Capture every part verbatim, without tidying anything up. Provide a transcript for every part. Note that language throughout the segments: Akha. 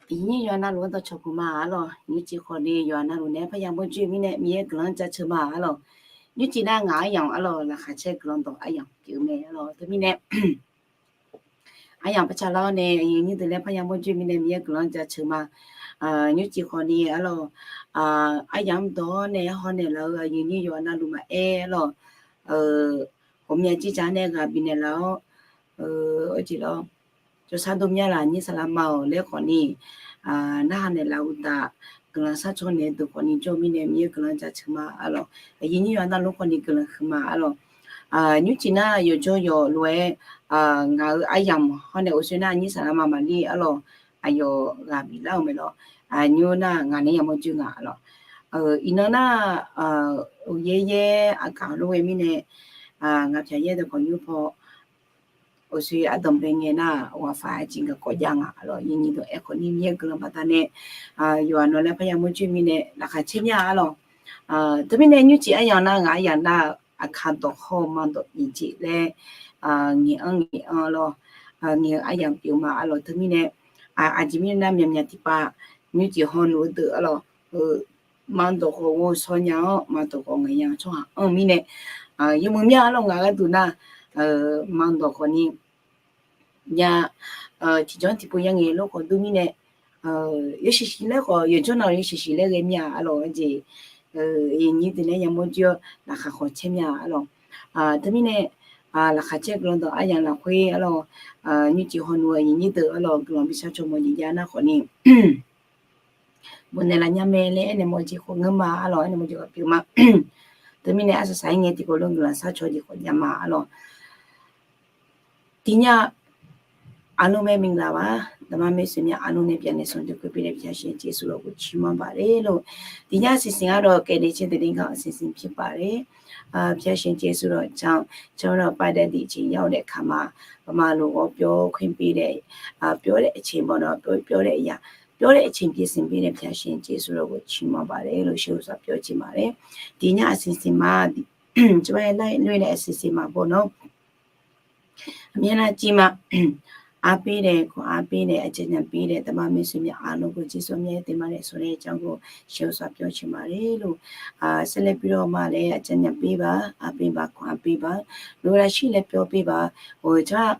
Aqyuif nyir yawqha navluf-anr dawqcawq puq ma arlawq. Nymrcif khawf ni yawqha navluf nae parya mawrjoer-eu mirnae Miqyaer guiqlanq-anr jaceuq ma arlawq. Nymrcif nar ngaq aryamq arlawq, laqkhaq caer guiqlanq dawq aryamq pyeuf-eu mae arlawq. Teumirnae aryamq paqtsaq lar-awr nae aqyuif nyir deuq laer parya mawrjoer-eu mirnae Miqyaer guiqlanq-anr jaceuq ma. Nymrcif khawf ni arlawq, aryamq-anr dawq-awr nae hawnaeq laf-eu aqyuif nyir yawqha navluf maqaer arlawq, ghawqmya ciqcaq nae ghaq bifnaeq laf-awr, aqjeq lawr, jawrshar dov mya laf nyir saqlaq ma-awq laer khawf ni, narhaq naeq laf-eu uqtaf, guiqlanq sharcaw naeq-eu deuq khawf ni jawr-eu mirnae Miqyaer guiqlanq jaceuq ma arlawq. Aqyuif nyir yawqha navluf khawf ni guiqlanq huiq ma arlawq. Nymrcif nar yawqjawr yawq lof-aer, ngaq-euq aryamq hawnaeq uqshoe nar nyir saqlaq ma maqli arlawq, aqyawf ghaq biflar-euq mae lawr. Nymr nar ngaq nae yamawr joer nga arlawq. Iqnan nar, uqyaer yaer aqgaq lof-aer mirnae, ngaq pyaq yaer deuq khawf nymr paw uqshoe ardanqbae ngae nar, ghaqfaq aqjeq gaq kawv jav nga arlawq. Aqyuif nyir deuq aer khawf ni Miqyaer guiqlanq baqdanae, yawqha nawq laer parya mawrjoer-eu mirnae laqkhaq caer mya arlawq. Teumirnae nymrcif aryamq nar ngaq aryamq nar aqkaq dawq haw-eu ma dawq iqjeq laer, ngaeq-anr ngaeq-anr lawr, ngaeq-eu aryamq pyeuf ma arlawq. Teumirnae aqjeq mirnae nar myaqmyaq tiqpav nymrcif hawnluf-eu deuq arlawq, ma dawq khawf ghovshaw nya-awr ma dawq khawf ngaeq nya-eu tsawrhaq anr-eu mirnae, yawmuiq mya arlawq ngaq gharduq nar, ma dawq khawf ni nya, tiqjawr tiqpov ya ngaeq lof khawf dur mirnae, yawshiq shiq laer khawf yawqjawr nav-euq yawshiq shiq laer ghae mya arlawq. Aqjeq, aqyuif nyir deuq nae yamawr joer-awr laqkhaq khawf caer mya arlawq. Teumirnae laqkhaq caer guiqlanq dawq aryamq lafkhoer arlawq, nymrcif hawnluf-eu aqyuif nyir deuq arlawq guiqlanq bi sharcaw mawf jeq jav nar khawf ni, bofnaeq laf nya mae laer aernaeq mawf jeq khawf ngeur ma arlawq, aernaeq mawf jeq khawf pyeuf ma. Teumirnae arsaq saq-aer ngae tiqkawv lof guiqlanq sharcaw jeq khawf jav ma arlawq. Tiqnya aqlmr mae mingla-a, daqma maeqshi mya aqlmr nae byaqnaeq sanqdur khoer bi nae pyaq sheuq Jeqsur lafkhoer ciqmanr baq le lor. Tiqnya siqsiq-anr dawq kaeqnaeq caer deuq ni gaq-eu siqsiq pyeuf baq le. Pyaq sheuq Jeqsur lafkhoer can, can lafkhoer pav daef diq ciq yaw daef kaq ma, baqma lof-awr pyawr khoer bi daef, pyawr daef ceq bawq nawr pyawr daef ya, pyawr daef ceq pyeuf siq bi nae pyaq sheuq Jeqsur lafkhoer ciqmanr baq le lor. Sheuq-eu saq pyawr ciq ma le. Tiqnya aqsiq siq ma, cawba-aer lar-ir nae aqsiq siq ma bawq nawr, aqmyanlar civ ma, arpir daef, kawq arpir daef, aqcawq nyaf pir daef, daqma maeqshi mya aqlmr ghoe Jeqsur mya-aer daef ma laer sawr laer janr ghoe sheuq-eu saq pyawr ciq ma le lor. Saerlaer pir lawr ma laer aqcawq nyaf pir ba, arpir ba, kawq arpir ba, lof-aer lafshir laer pyawr pir ba, oe car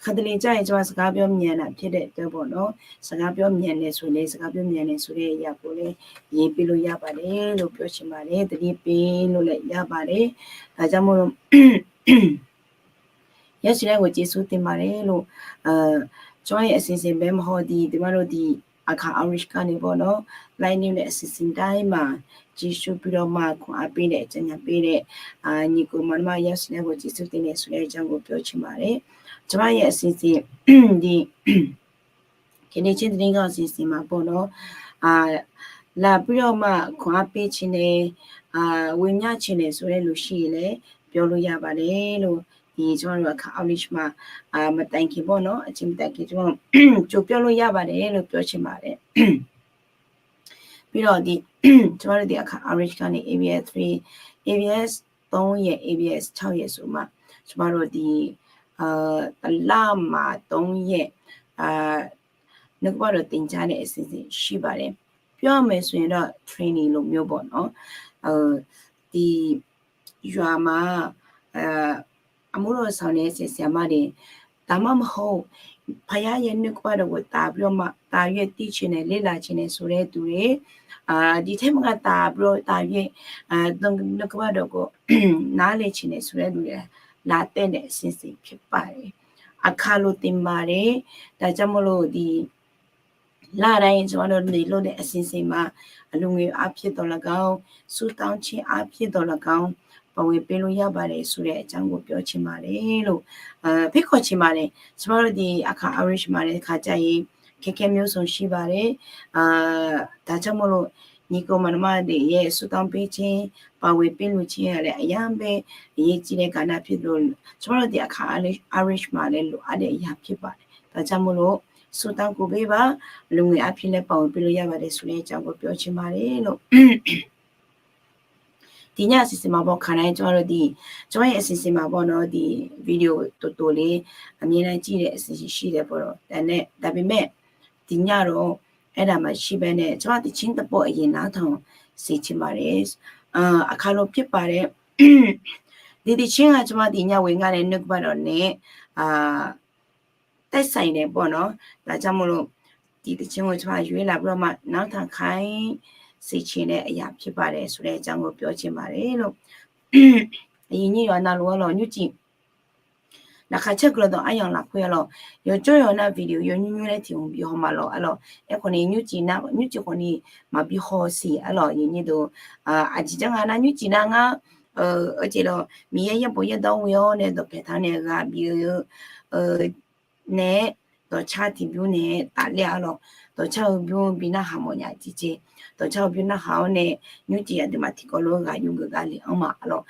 Kaqdui le jar-iq tsawrhaq saqgar pyawr myaeq naf pyaer daef daef bawq nawr, saqgar pyawr myaeq naeq saqlaer, saqgar pyawr myaeq naeq saqlaer yaqkov laer, yaeq pyeuf lof yar baq le lor pyawr ciq ma le, daqli pyeuf lof laer yar baq le, daqjar mawr lor. Yar siq laer ghoe Jeqsur daef ma le lor. Tsawrhaq-iq aqsiq siq bae maqhaw diq deuq ma lor diq, aqkaq Irish gar nae bawq nawr, lar-ir nae aqsiq siq daef ma, Jeqsur pyeuf lawr ma, kawq arpir daef, aqcawq nyaf pir daef, nyiq kov ma nar ma yar siq laer ghoe Jeqsur daef naeq saqlaer janr ghoe pyawr ciq ma le. Tsawrhaq-iq aqsiq siq diq, kaeqnaeq caer deuq ni gaq-eu siq siq ma bawq nawr, laf pyeuf lawr ma, kawq arpir ciq nae, ghoe myar ciq naeq saqlaer luf shir laer pyawr lof yar baq le lor. Iq tsawrhaq lor aqkaq Irish ma, maqtaef keq bawq nawr, aqciq maqtaef keq tsawrhaq, tsov pyawr lof yar baq le lor pyawr ciq ma le. Pyeuf lawr diq, tsawrhaq lor diq aqkaq Irish gar nae A B S three, A B S သုံးရက် A B S ခြောက်ရက် suf ma, tsawrhaq lor diq, တစ်လမှာ သုံးရက် nuikeuv bawr dawq သင်ကြားတဲ့ အစီအစဉ်ရှိပါတယ်. ပြောမယ်ဆိုရင်တော့ training လိုမျိုးပေါ့နော်. Tiq, yawqha ma, အမှုတော်ဆောင်နေဆရာမတွေ ဒါမှမဟုတ် ဘုရားရဲ့နှုတ်ကပတ်တော်ကို တာပြီးတော့မှ တာ၍ သိချင်တယ် လေ့လာချင်တယ်ဆိုတဲ့သူတွေ ဒီထက်မက တာပြီးတော့ တာ၍ နှုတ်ကပတ်တော်ကို နားလည်ချင်တယ်ဆိုတဲ့သူတွေ လာတက်တဲ့ အစီအစဉ်ဖြစ်ပါတယ်. အခါလိုတင်ပါတယ်. ဒါကြောင့်မို့လို့ ဒီ လတိုင်း ကျွန်မတို့ နေလို့တဲ့ အစီအစဉ်မှာ အလှူငွေအားဖြင့်သော်လည်းကောင်း၊ ဆုတောင်းခြင်းအားဖြင့်သော်လည်းကောင်း ပါဝင်ပေးလို့ရပါတယ်ဆိုတဲ့အကြောင်းကို ပြောချင်ပါတယ်လို့ အဲ ဖိတ်ခေါ်ချင်ပါတယ်. ကျွန်မတို့ ဒီအခါ Irish မှာလည်း တစ်ခါကျရင် အခက်အခဲမျိုးစုံရှိပါတယ်. အာ ဒါကြောင့်မို့လို့ ညီအစ်ကိုမောင်နှမတွေရဲ့ ဆုတောင်းပေးခြင်း၊ ပါဝင်ပေးလှူခြင်းကလည်း အရမ်းပဲ အရေးကြီးတဲ့ ကဏ္ဍဖြစ်လို့ ကျွန်မတို့ ဒီအခါ Irish မှာလည်း လိုအပ်တဲ့အရာဖြစ်ပါတယ်. ဒါကြောင့်မို့လို့ ဆုတောင်းကူပေးပါ။ အလှူငွေအားဖြင့်လည်း ပါဝင်ပေးလို့ရပါတယ်ဆိုတဲ့အကြောင်းကို ပြောချင်ပါတယ်လို့။ ဒီညအစီအစဉ်မှာပေါ့ ခါတိုင်း ကျွန်မတို့ ဒီ ကျွန်မရဲ့ အစီအစဉ်မှာပေါ့နော် ဒီ video တော်တော်လေး အမြဲတမ်းကြည့်တဲ့ အစီအစဉ်ရှိတယ်ပေါ့နော်. ဒါနဲ့ ဒါပေမဲ့ ဒီ tiqnya lof-aer aerdaq maqshir bae nae tsawrhaq tiqcin dawqpov aqyuif nartanq siqciq maqler. Aqkaq lof pyarpaq laer, diq tiqcin nga tsawrhaq tiqnya ghoe ngar nae nuirbar dawq nae taersaq-iq nae bawq nawr daqjar mawrlo, diq tiqcin ghoe tsawrhaq yur-ir laf bur-awr ma nartanq kar-ir siqciq nae aqyuif pyarpaq laer sawr laer jar ghoe pyawr ciq maqler lor. Aqyuif nyir yawqha navluf-aer lawq nymrcif laqkhaq caer guiqlanq dawq aryamq lafkhoer-a lawq, yawjawr yawq nar video yawnymr nymr laer tiq hmq bi haw ma lawq-a lawq. Aerkhawf ni nymrcif nar nymrcif khawf ni maqbi haw siq-a lawq. Aqjeq janr nga nar nymrcif nar ngar, eujeq lawq Miqyaer yaerbof yaerdawr ghoe-awr nae dawqpaeq taq nae ghaq bif-eu nae-aer dawqcar tiqbymr nae-aer tafler-a lawq. Dawqcar-eu bymr bi narhaq mawfnya tiqjeq, dawqcar-eu bymr narhaq-awr nae nymrcif aqduimaf tiqkawv lof-aer ghaq yur geuf gar le-anr ma-a lawq.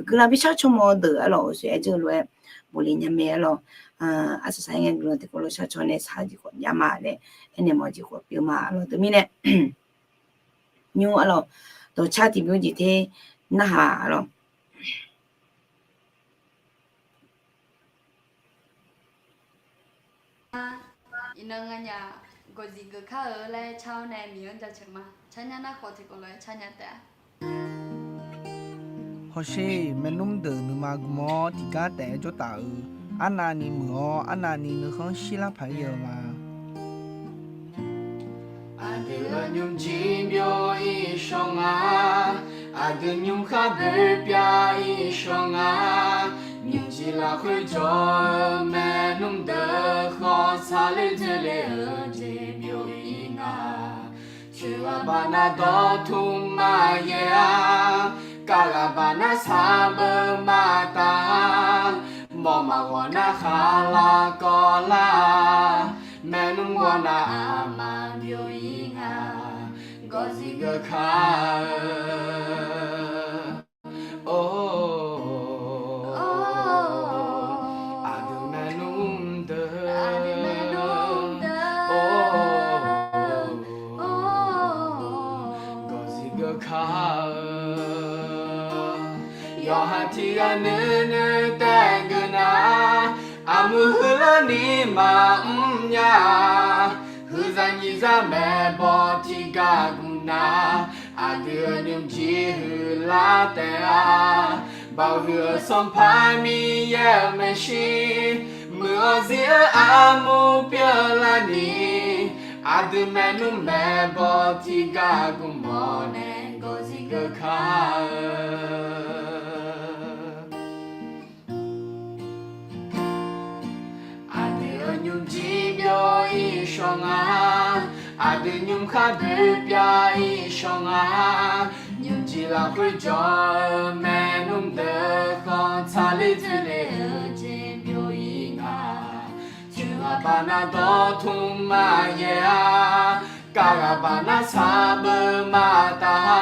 Guiqlanq bi sharcaw mawf-eu deuq-a lawq, oqsoeq aer dzeur lof-aer bofle nya mae-a lawq. Arsaq saq-aer ngae guiqlanq tiqkawv lof sharcaw nae shaq-eu jeq khawf jav ma laer aernaeq mawf-eu jeq khawf pyeuf ma-a lawq. Teumirnae nymr-a lawq, dawqcar tiqbymr jeq ter narhaq-a lawq. Iqnan nganyaf gawqzif geuf kar-eu laer car-awr nae Miqyaer-anr jaceuq ma. Carnya nar khawf tiqkawv lof-aer carnya taef-a. Hawsher, maernmr deuq nuima gm-awr tiqgar taef-aer jawr taf-euq arnavni muiq-awr arnavni nuikhanr shirlar paq-ir-eu ma. Aqdui-euq nymrjir byov-ir shawr nga, aqdui nymrkhar boer pyav-ir shawr nga, nymrjir lafkhoer jawr-eu maernmr deuq khawf saqler dzoerle-eu jeq byov-ir nga. Coeq ghaq baqnav dawqtmq maqyaer-a, kav ghaq baqnav saqbeu maqtaf-a, mawf maqghawq nar khaqlaq kawvlar-a, maernmr ghawrnav aqma byov-ir nga, gawqzif geuf kar-eu. Or, aqdui maernmr deuq, or, gawqzif geuf kar-eu. Yawqha tiq ghaq nuinoeq taef geuf nar, armuiq huiqlarni maqmr nya-a. Huiqzaq nyiqzaq maeqbawq tiq ghaq gmq nar, aqdui-euq nymrjir huiqlar taef-a. Baoq huiq-eu Sanqpaq Miqyaer-euq maeqshi, muiq-awr zir-eu armur pyeuflarni, aqdui maernmr maeqbawq tiq ghaq gmq mawf nae gawqzif geuf kar-eu. Aqdui-euq nymrjir byov-ir shawr nga, aqdui nymrkhar boer pyav-ir shawr nga, nymrjir lafkhoer jawr-eu maernmr deuq khawf saqler dzoerle-eu jeq byov-ir nga. Coeq ghaq baqnav dawqtmq maqyaer-a, kav ghaq baqnav saqbeu maqtaf-a,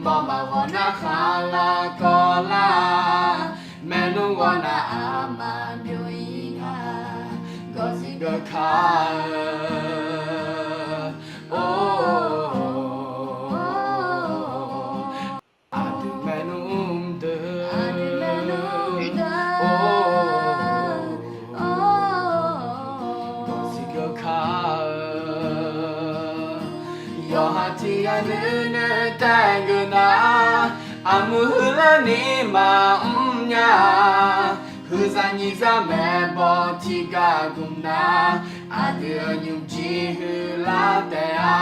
mawf maqghawq nar khaqlaq kawvlar-a, maernmr ghawrnav aqma byov-ir nga, gawqzif geuf kar-eu. Or, aqdui maernmr deuq, or, gawqzif geuf kar-eu. Yawqha tiq ghaq nuinoeq taef geuf nar, armuiq huiqlarni maqmr nya-a. Huiqzaq nyiqzaq maeqbawq tiq ghaq gmq nar, aqdui-euq nymrjir huiqlar taef-a.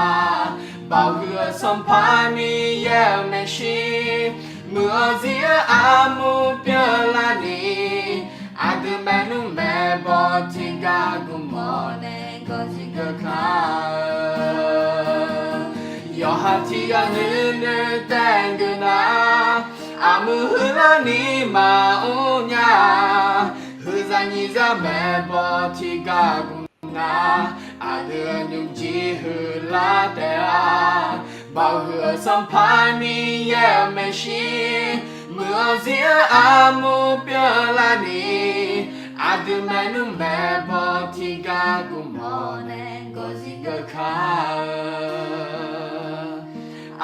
Baoq huiq-eu Sanqpaq Miqyaer-euq maeqshi, muiq-awr zir-eu armur pyeuflarni, aqdui maernmr maeqbawq tiq ghaq gmq mawf nae gawqzif geuf kar-eu. Yawqha tiq ghaq nuinoeq taef geuf nar, armuiq huiqlarni maqmr nya-a. Huiqzaq nyiqzaq maeqbawq tiq ghaq gmq nar, aqdui-euq nymrjir huiqlar taef-a. Baoq huiq-eu Sanqpaq Miqyaer-euq maeqshi, muiq-awr zir-eu armur pyeuflarni, aqdui maernmr maeqbawq tiq ghaq gmq mawf nae gawqzif geuf kar-eu.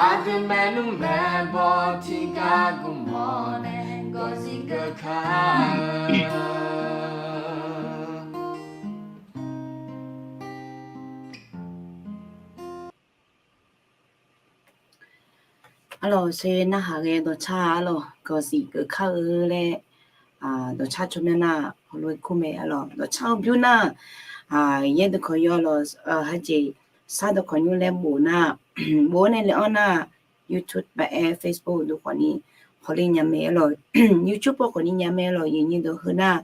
Aqdui maernmr maeqbawq tiq ghaq gmq mawf nae gawqzif geuf kar-eu. Arlawq, sher narhaq ghae dawqcar arlawq, gawqsiq geuf kar-eu laer, dawqcar tsawrmyanr nar hawlof-aer kur mae arlawq. Dawqcar-eu bymr nar, yaer deuq kawq yawr lawq, hajeq sar deuq kawq nymr laer bof nar, bof-awr nae le-anr nar, YouTube maqaer Facebook deuq khawfni hawler nya mae arlawq. YouTube paw khawfni nya mae arlawq, aqyuif nyir deuq heu nar,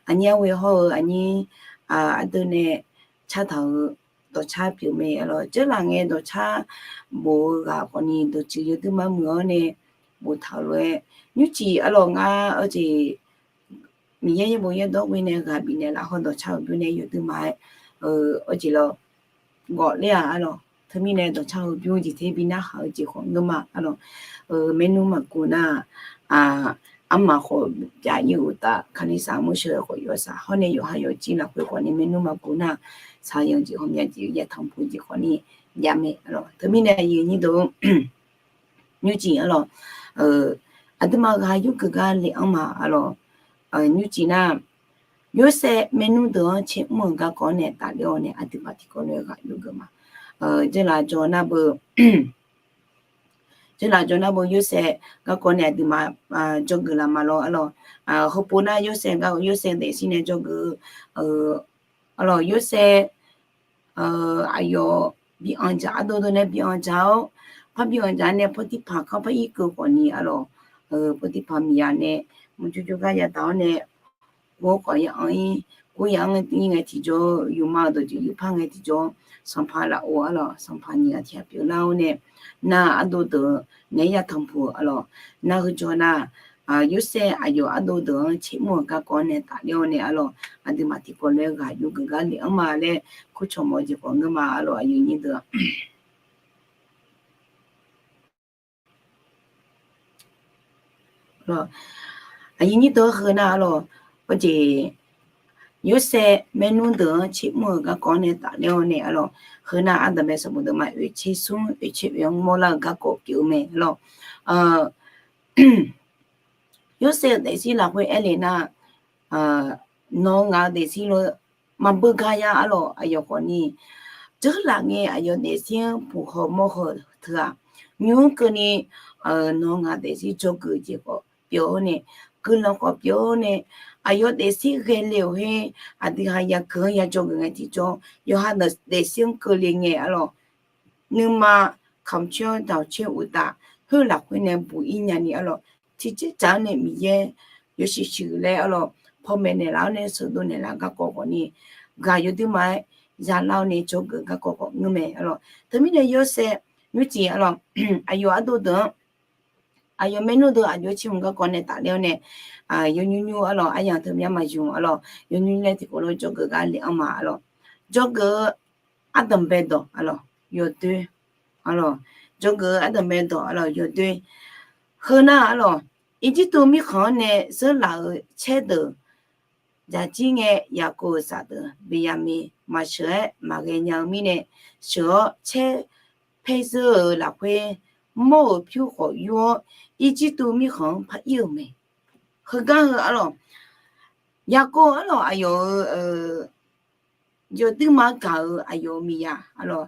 aqnyir arwe hawr-eu aqnyir ardeuv nae cartaq-euq dawqcar pyeuf mae arlawq. Dzeurlaf ngae dawqcar bof-eu ghaq khawfni dawqtsuif yawduir mar muiq-awr nae boftaq-eu lof-aer, nymrcif arlawq ngar arjeq Miqyaer yaerbof yaerdawr ghoe nae ghaq bifnaeq laf haw dawqcar-euq bymr nae yawduir ma-aer, arjeq lawq, gawf ler-aq arlawq. Teumirnae dawqcar-eu bymr jeq ter bi narhaq-eu jeq khawf ngeur ma arlawq. Maernmr maqguv nar, armaf khawf jav ir uqtaf, kalizaq mawrsheu khawf yawsaq hawr nae yawqha yawqjir lafkhoer khawfni maernmr maqguv nar, saqyanq jeq hawmya jeq yatanq puq jeq khawfni jav mae arlawq. Teumirnae aqyuif nyir deuq nymrcif arlawq, aqduimaf ghaq yurgeuf gar le-anr ma arlawq. Nymrcif nar, Yorsaev maernmr deuq-anr caermr-euq garkawv-anr nae tafler-awr nae aqduimaf tiqkawv lof-aer ghaq yurgeuf ma. Dzeurlaf jawr nar beu, dzeurlaf jawr nar beu Yorsaev garkawv nae aqduimaf dzawgeuf laf ma lawr arlawq. Heupov nar Yorsaev gar-eu Yorsaev daefzir nae dzawgeuf-eu arlawq. Yorsaev aqyawf bi anq dzaq ardov dov nae bi anq dzaq-awr, par bi anq dzaq nae Pawrtirpaq kanr par irkeuv khawfni arlawq. Pawrtirpaq miqyaq nae murjur jur gar yadaq-awr nae, gor khawf ya anr ir, gor ya anr ir ngae tiqjawr, yufma-euq dawqtsuif yufpar ngae tiqjawr, sanqpaq lafov arlawq, sanqpaq nyiq ghaq tiq ghaq pyeuflar-awr nae, nar ardov deuq naeq-aer yatanq puq arlawq. Nar heu jawr nar, Yorsaev aqyawf ardov deuq-anr caermr-euq garkawv-anr nae tafler-awr nae arlawq, aqduimaf tiqkawv lof-aer ghaq yurgeuf gar le-anr ma laer kurcawq mawf-eu jeq khawf ngeur ma arlawq, aqyuif nyir deuq Aqyuif nyir deuq-anr heu nar arlawq, arjeq Yorsaev maernmr deuq-anr caermr-euq garkawv-anr nae tafler-awr nae arlawq, heu nar ardanqbae sanqbof deuq ma oeq tser smr oeq tser oeq-anr mawrlar-eu garkawv pyeuf-eu mae arlawq. Yorsaev-euq daefzir lafkhoer aer le nar, nawq-eu ngaq-eu daefzir lof maqbeu gar ya arlawq, aqyawf khawfni dzeurlaf ngae aqyawf daefzir-anr puq haw mawr haw-eu teu-aq, nymr keuvni nawq-eu ngaq-eu daefzir dzawgeuf jeq khawf pyeuf-awr nae, guiqlanq khawf pyeuf-awr nae, aqyawf daefzir ghae le-euq her, aqdui ha yageuq-anr ya dzawgeuf ngae tiqjawr, yawqha daefzir-anr keuvle ngae arlawq, nuima kamq coer-anr dawq coer uqtaf, khoer lafkhoer nae buq ir nyani arlawq, tiqjeq dzaq-anr nae Miqyaer yawshuif shuif laer arlawq, pawmaeq naeqlaf-awr nae sheuqdov naeqlaf garkawv khawfni, ghaq yawduir ma-aer yalar-awr nae dzawgeuf garkawv khawf ngeur mae arlawq. Teumirnae Yorsaev nymrcif arlawq, aqyawf ardov deuq-anr, aqyawf maernmr deuq aqjox caermr garkawv nae tafler-awr nae, yawnymr nymr arlawq, aryamq teumyanr maqyamq arlawq, yawnymr laer tiqkawv lof dzawgeuf gar le-anr ma arlawq. Dzawgeuf-eu ardanqbae dawq arlawq yawdoer, arlawq, dzawgeuf-eu ardanqbae dawq arlawq yawdoer. Heu nar arlawq, Irjirtuv mirkhanq-anr nae zeurlaf-euq caer deuq dzaqjir ngae, Yaqkov-euq safdeuq Beqyaqmiq maqsheuq-aer maqghae nya-eu mirnae, sheuq-awr caer paer zeur-euq lafkhoer mawr-euq pyur khawf yur-awr, Irjirtuv mirkhanq-anr par ir-euq mae. Heugar heu arlawq, Yaqkov arlawq aqyawf-euq yawduir ma-anr gaq-euq aqyawf-euq miqyaq arlawq,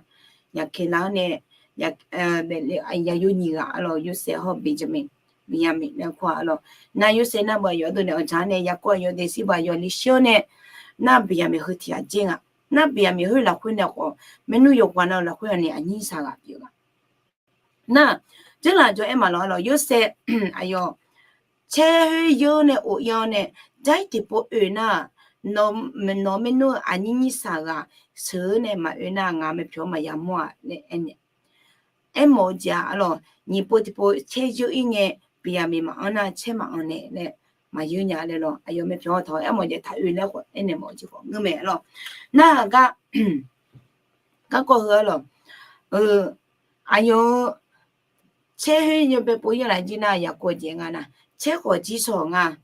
Yaqkeqlav-anr nae, yaqyo nyiq ghaq arlawq, Yorsaev hawr Beqyaqmiq, Beqyaqmiq laer kur-a arlawq. Nar Yorsaev nar beu aqyawf ardov nae anqdzaq-anr nae, Yaqkov aqyawf daefzir beu aqyawf li shir-awr nae, nar Beqyaqmiq heu tiq ghaq dzer nga. Nar Beqyaqmiq heu lafkhoer nae khawf, maernmr yawqghaq nav-eu lafkhoer-a nae aqnyir saqghaq pyeuf nga. Nar, dzeurlaf jawr-aer maqlawq arlawq, Yorsaev aqyawf caer khoer yeur nae of ir-awr nae, jar-ir tiqpov oe nar, nawq-eu maernmr aqnyir nyir saqghaq sheuq-eu nae maqoe nar, ngaq-euq myavpyawq-anr maqya mawr-aq laer aernaeq. Aermawf-eu jeq-aq arlawq, nyiq pov tiqpov caer yeur ir ngae, Beqyaqmiq maqanr nar caer maqanr nae laer maqyeur nya laer lawq. Aqyawf myavpyawq-anr taq-awr aermawf jeq taq oe laer khawf aernaeq mawf-eu jeq khawf ngeur mae arlawq. Nar-aq gar, garkawv heu arlawq, aqyawf-eu caer khoer yawbae pov yeur laf jir nar, Yaqkov jeq nga nar, caer khawf jir shaw nga.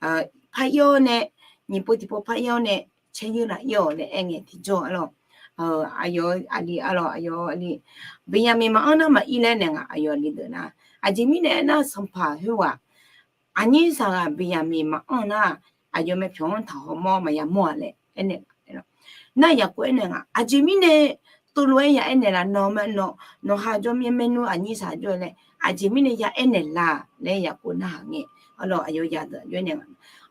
Par ir-awr nae, nyiq pov tiqpov par ir-awr nae, caer yeur laf ir-awq laer aer ngae tiqjawr arlawq. Aqyawf aqli arlawq, aqyawf aqli, Beqyaqmiq maqanr nar maqir laer naeq nga, aqyawf aqli deuq nar. Aqjeq mirnae aernar, sanqpaq khoerghaq aqnyir saqghaq Beqyaqmiq maqanr nar, aqyawf myavpyawq-anr taq hawmawr maqya mawr-aq laer aernaeq. Nar Yaqkov aernaeq nga, aqjeq mirnae tuvlof-aer ya aernaeq laf, nawq ma, nawqha jawr mir-aer maernmr aqnyir saqghaq jawr-eu laer aqjeq mirnae ya aernaeq la laer Yaqkov narhaq ngae, arlawq, aqyawf zaqdeuq aqjox aernaeq nga,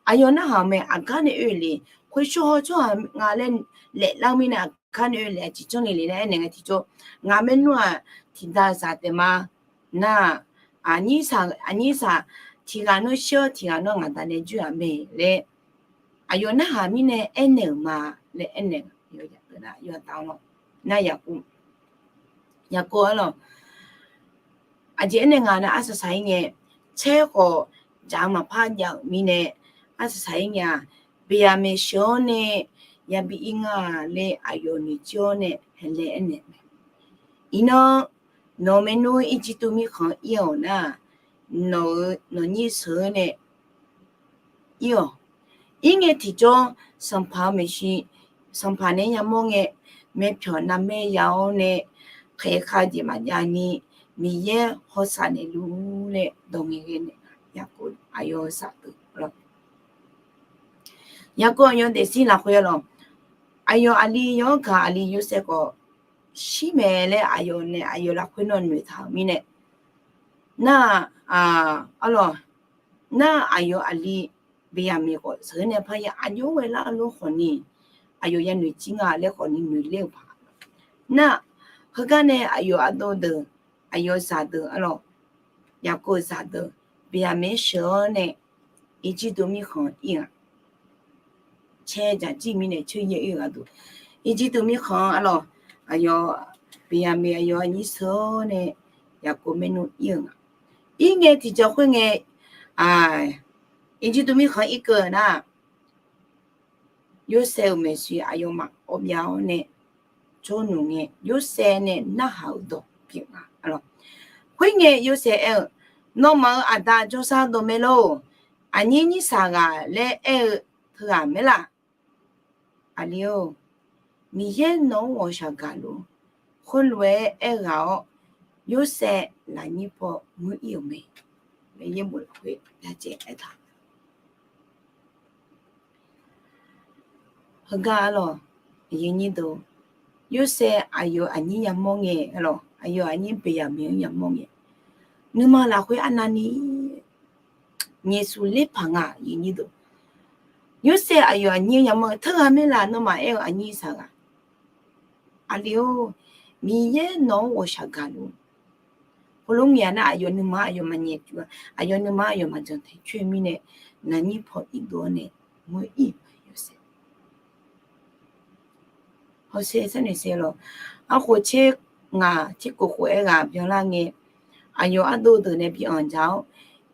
aqyawf narhaq-euq mae, aqgar nae oe le, khoer shawr haw tsawrhaq nga laer laef lar-eu mirnae aqgar nae oe le, aqjeq janrle le laer aernaeq ngae tiqjawr, ngaq maernmr-aq tiqda zaq taef ma. Nar-aq, aqnyir saq tiqghaq nawr shir-awr tiqghaq nawr ngaq daq nae joer-aq mae laer aqyawf narhaq mirnae aernaeq-euq ma laer aernaeq-eu, yawqha taf-awr nar, Yaqkov, Yaqkov arlawq, aqjeq aernaeq nga nar, arsaq saq-ir ngae, caer khawf dzaq-eu maqpar jav-euq mirnae, arsaq saq-ir ngae-aq, Beqyaqmeq sheuq-awr nae yabi ir nga laer aqyawf noeqjir-awr nae haelae aernaeq mae. Iqnan, nawq-euq maernmr Irjirtuv mirkhanq-anr ir-awq nar, nawq-euq nawqnyir sheuq-awr nae ir-awq. Ir ngae tiqjawr, sanqpaq-eu maeqshi, sanqpaq nae yamawr ngae, myavpyawq navmaer ya-awr nae, khaeq khav jeq maqjav ni, Miqyaer hawsav naeqluf laer dawq ngaeqghae naeq, Yaqkov aqyawf-eu zaqdeuq lawr. Yaqkov aqyawf daefzir lafkhoer lawr, aqyawf aqli yawr gaq aqli Yorsaev khawf shir mae laer aqyawf nae aqyawf lafkhoer nawr noeqtaq-euq mirnae, nar-aq, arlawq, nar aqyawf aqli Beqyaqmeq khawf sheuq-awr nae parya aqjox-aer ghaelar-eu lof khawfni, aqyawf yanoeq jir nga laer khawfni noeqler-eu paq. Nar, heugar nae aqyawf ardov deuq, aqyawf zaqdeuq arlawq, Yaqkov-eu zaqdeuq, Beqyaqmeq sheuq-awr nae Irjirtuv mirkhanq-anr ir-aq, caer dzaq jir mirnae coer yaer ir-eu gharduq, Irjirtuv mirkhanq arlawq, aqyawf, Beqyaqmeq aqyawf aqnyir sheuq-awr nae Yaqkov maernmr ir-eu nga. Ir ngae tiqjawr khoer ngae, Irjirtuv mirkhanq-anr irkeuv nar, Yorsaev-euq maeqshi aqyawfmaf awbyav-awr nae jawrluf ngae, Yorsaev nae narhaq-euq dawq pyeuf nga. Khoer ngae Yorsaev aer-eu, Nawmaf-euq aqda jawrshar dawqmaeq lor. Aqnyir nyir shaq ghaq laer aer-eu teughaq maerlaf? Aqli-or, Miqyaer nawq-anr ghawqshaq gaq luf-ur. Khoerlof-aer aerghaq-awr, Yorsaev lafnyir paw ngeur ir-euq mae. Laer yaerbof lafkhoer byacaev aertaq. Heugar arlawq, aqyuif aqnyir deuq, Yorsaev aqyawf aqnyir yamawr ngae arlawq, aqyawf aqnyir Beqyaqmeq-anr yamawr ngae, nuima lafkhoer arnavni nyaeqsuf ler paq nga, aqyuif aqnyir deuq. Yorsaev aqyawf aqnyir yamawr-eu teughaq maerlaf nawmaf aer-eu aqnyir saq ghaq? Aqli-or, Miqyaer nawq-anr ghawqshaq gaq luf-ur. Khoerlof ngaeq-a nar, aqyawf nuima aqyawf maqnyaef pyeuf-a, aqyawf nuima aqyawf maqjanq taeq coer-eu mirnae, lafnyir paw irdov-awr nae ngeur ir-euq mae, Yorsaev. Hawsher sharnoeq sher lawq. Arkhof tser ngaq tser kof khof-aer ghaq byanlar ngae, aqyawf ardov deuq nae bi anqdzaq-awr,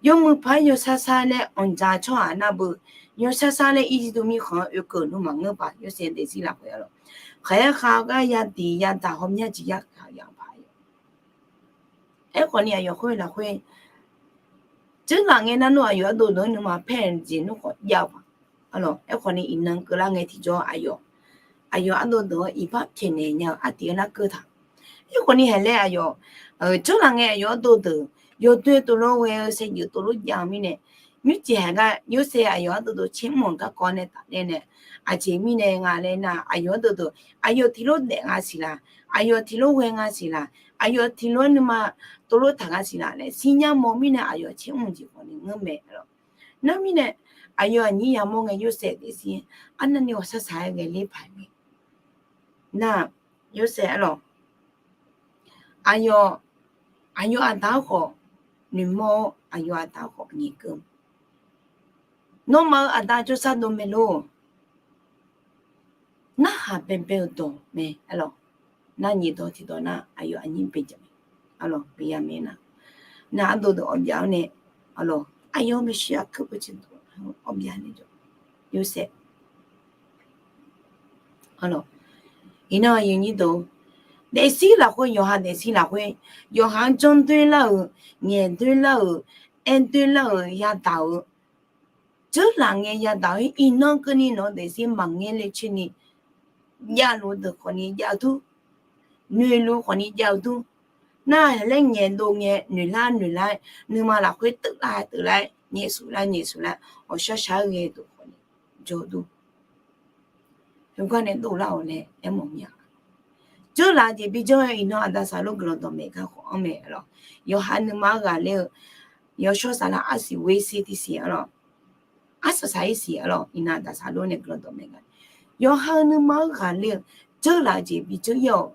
yawmuiq paq-aer yawshar shar laer anqdzaq tsawrhaq nar beu, yawshar shar laer Irjirtuv mirkhanq-anr oekeuv-euq nmr maqngeur paq, Yorsaev daefzir lafkhoer arlawq. Khaeq-aer khav-eu gar yadiq yadaq hawmya jeq yar kaq yaq paq-aer. Aerkhawfni aqyawf khoer lafkhoer, dzeurlaf ngae nar nmr aqyawf ardov deuq-anr nuima paer-eu jeq nmr khawf jav-eu paq. Arlawq, aerkhawfni iqnan keuvlar ngae tiqjawr aqyawf, aqyawf ardov deuq-anr iqbax pyaeqnaeq nya-eu artiv-aer larkeuv taq. Aerkhawfni haeq laer aqyawf, dzeurlaf ngae aqyawf ardov deuq yawdoer tovlof ghae-eu saevdzeuf tovlof jav-eu mirnae, nymrcif haeq gar Yorsaev aqyawf ardov deuq caer mr-euq garkawv nae tafler nae, aqjeq mirnae nga laer nar, aqyawf ardov deuq aqyawf tiqlof daef nga siq laq, aqyawf tiqlof ghae nga siq laq, aqyawf tiqlof-aer nuima tovlof taq nga siq laq laer sirnya mawf mirnae aqyawf caer mr-eu jeq khawfni ngeur mae. Nar mirnae, aqyawf aqnyir yamawr ngae Yorsaev daefzir arnavni ghawqshaq shaq-aer ghae ler paq-aer mae. Nar, Yorsaev arlawq, aqyawf, aqyawf aqda-anr khawf noeqmawr-awr, aqyawf aqda-anr khawf nyaef keuv. Nawmaf-euq aqda jawrshar dawqmaeq lor. Narhaq baebae-eu dawq mae arlawq. Nar nyiq dawq tiqdawq nar aqyawf aqnyir Beqyaqmeq, arlawq, Beqyaqmeq nar, nar ardov deuq awbyav-awr nae, arlawq, aqyawf maeqshi aqkuir beuq tiqdawq awbyav nae jawr, Yorsaev. Arlawq, iqnan aqyuif aqnyir deuq, daefzir lafkhoer, yawqha daefzir lafkhoer, yawqha-anr janr doer lar-euq, ngaeq doer lar-euq, aer doer lar-euq, yadaq-euq, dzeurlaf ngae yadaq-eu, iqnan keuvni nawq-eu daefzir maqngaer le coer ni, javluf deuq khawfni jav-eu dur, noeqluf khawfni jav-eu dur, nar laer ngaeqdov ngae noeqlar noeqlar-aer, nuima lafkhoer teuvlar teuvlar-aer, nyaefsuf lar nyaefsuf lar, ghawqshaq shaq-aer ghae deuq khawfni jawr dur. Heugar nae dovlar-awq laer aermawf mir-a. Dzeurlaf-eu jeq bijawr-eu iqnan aqda saqlor guiqlanq dawqmaeq gar khawf anr mae arlawq. Yawqha nuima-anr ghaqler-eu yawshawr saflar arsiq ghoe sir tiqsiq arlawq. Arsaq saq-ir siq arlawq, iqnan aqda saqlor nae guiqlanq dawqmaeq gar. Yawqha-eu nuima-anr ghaqler-eu dzeurlaf-eu jeq bijawr-ir-awq.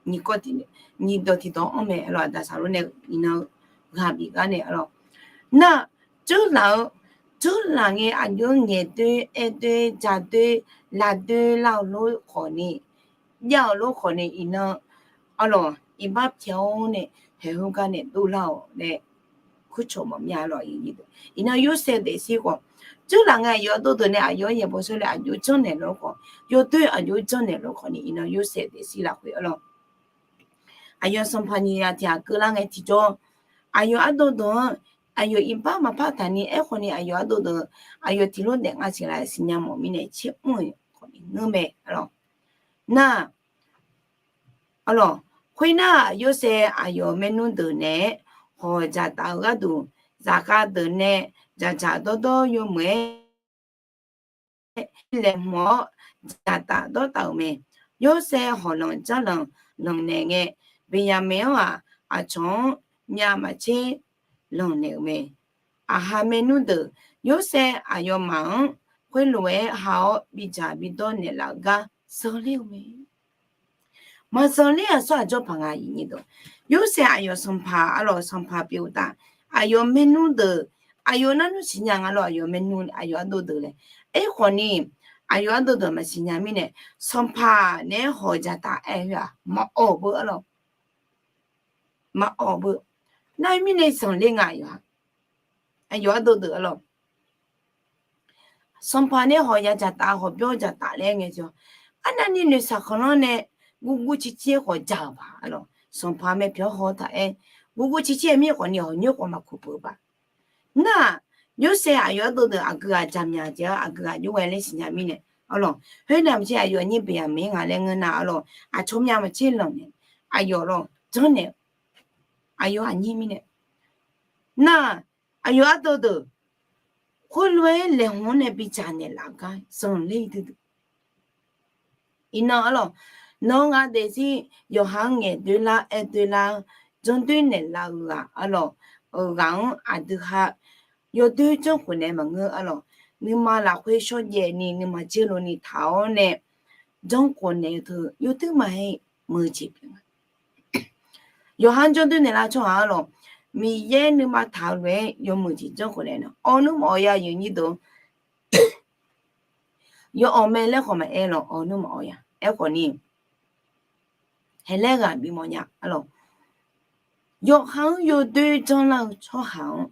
Nyiq dawq tiqdawq anr mae arlawq, aqda saqlor nae iqnan ghaq bif gar nae arlawq. Nar, dzeurlaf-eu, dzeurlaf ngae aqjox-anr ngaeqdoer, aerdoer, jadoer, lavdoer lar-eu lor khawf ni, jav-eu lor khawf ni iqnan arlawq, iqbax pyaeq-awr nae haeq heugar nae dovlar-awq nae kurcawq mawf mya arlawq. Iqnan Yorsaev daefzir khawf, dzeurlaf ngae aqyawf ardov deuq nae aqyawf-anr yaeqbawq shawr nae aqjox-anr janrnaeq lor khawf, yawdoer aqjox-anr janrnaeq lor khawf ni iqnan Yorsaev daefzir lafkhoer arlawq. Aqyawf sanqpaq nyiq ghaq tiq ghaq keuvlar ngae tiqjawr, aqyawf ardov deuq-anr aqyawf iqbax maqpar taqni aerkhawf ni aqyawf ardov deuq aqyawf tiq lof daef nga siq laf siqnya mawf mirnae caer mr-eu khawf ni ngeur mae arlawq. Nar, arlawq, khoernar, Yorsaev aqyawf maernmr deuq naeq-aer hawq dzaqtaf-eu gharduq, zaqkhav deuq nae dzaqdzaq dawrdawr yawmuiq-aer laeqhmq-awr dzaqtaf dawrtaf-euq mae. Yorsaev hawq lanq jar lanq lanq naeq ngae, Beqyaqmeq-anr-aq, aqcawq-anr myav maqtser lanq naeq-euq mae. Aqha maernmr deuq, Yorsaev aqyawfmaf-anr khoerlof-aer ha-awr bidzaq bidawr naeqlaf-eu gar zanqler-eu mae. Maqzanqler-aq, sawr aqjawr paq nga. Yorsaev aqyawf sanqpaq arlawq, sanqpaq pyeuf-eu uqtaf, aqyawf maernmr deuq, aqyawf narnmr siqnya nga lawr, aqyawf maernmr aqyawf ardov deuq laer. Aerkhawf ni, aqyawf ardov deuq maqsiqnya mirnae, sanqpaq naeq-aer hawq dzaqtaf aer khoer-aq, maqawq beu arlawq. Maqawq beu. Nar-aer mirnae zanqler nga aqyawf-aq. Aqyawf ardov deuq arlawq. Sanqpaq nae hawq ya dzaqtaf, hawq byawr dzaqtaf laer ngae jawr, arnavni noeqshaq khanqlanr nae gurgur circir-aer khawf dzaq-euq paq arlawq. Sanqpaq mae pyawr haw taq-aer gurgur circir-aer mir khawf ni hawq nyoer khawf maqkuq peuq-eu paq. Nar-aq, Yorsaev aqyawf ardov deuq aqgeu ghaq jaqmyaq jeq-anr aqgeu ghaq jov ghae laer siqnya mirnae arlawq. Khoernav maqtser aqyawf aqnyir Beqyaqmeq-aer nga laer ngeur nar arlawq, aqcawq myav maqtser lanq naeq, aqyawf lawr janrnaeq, aqyawf aqnyir mirnae. Nar, aqyawf ardov deuq khoerlof-aer laeqhmq-anr nae bidzaq naeqlaf gar zanqler-eu duidui. Iqnan arlawq, nawq-eu nga daefzir yawqha-anr ngaeqdoer lar aerdoer lar-anr janrdoer naeqlaf-eu ghaq arlawq, ghaq-anr aqdui ha yawdoer janrkhof naeq maqngeur arlawq. Nuima lafkhoer shawrjaev ni nuima dzeurlov ni taq-awr nae janrkhof naeq-eu teu yawdoer maqaer meuq jeq pyeuf nga. Yawqha-anr janrdoer naeqlaf tsawrhaq arlawq, Miqyaer nuima taq-eu lof-aer yawmuiq jeq janrkhof naeq nar, awq nmr maqawq ya yawnyir deuq. Yawawq mae laer khawf maqaer lawq, awq nmr maqawq ya. Aerkhawf ni haeqlaer ghaq bimawf nya arlawq. Yawqha-anr yawdoer janrlar-eu tsawrhaq-anr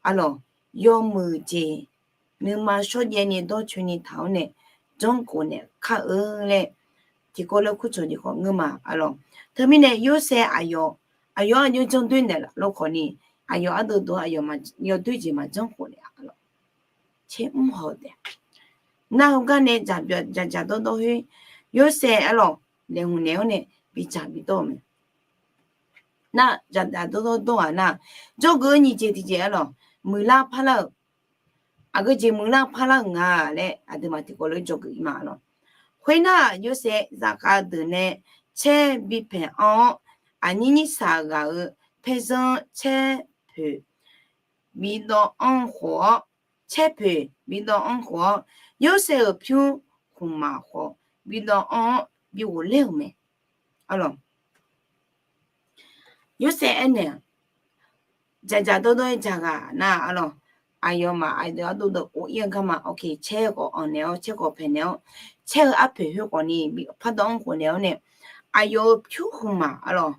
arlawq, yawmuiq jeq nuima shawrjaev ni dawrcoeni taq-awr nae janrkhof naeq kar-eu laer tiqkawv laer kurcawq jeq khawf ngeur ma arlawq. Teumirnae Yorsaev aqyawf, aqyawf aqjox janrdoer naeqlaf lor khawf ni, aqyawf ardov deuq aqyawf yawdoer jeq maqjanrkhof naeq arlawq. Tser mr haw taef. Nar heugar nae dzaqdzaq dawrdawr khoer, Yorsaev arlawq laeqhmq naeq-awr nae bidzaq bidawr-eu mae. Nar dzaqdzaq dawrdawr dawr ghaq nar, jawrgeuf-eu nyiq jeq tiqjeq arlawq, muiqlar parlar-euq, aqgeu jeq muiqlar parlar-euq nga laer aqduimaf tiqkawv lof-aer dzawgeuf-ir ma arlawq. Khoernar, Yorsaev zaqkhav deuq nae caer bipaeq anr-awr, aqnyir nyir saq ghaq-euq paerzanr caer poeq bidawv anr khof-awr, caer poeq bidawv anr khof-awr, Yorsaev-euq pyur khmqmaq khawf bidawv anr-awr bighof ler-euq mae. Arlawq, Yorsaev aernaeq-aq, dzaqdzaq dawrdawr-aer dzaq ghaq nar arlawq, aqyawfmaf aqdui ardov deuq of-ir-eu garma oke caer-eu khawf anq naeq-awr caer khawf paeq naeq-awr, caer-eu arpoeq khoer khawf ni pardawv anr khof naeq-awr nae, aqyawf-euq pyur khmqmaq arlawq,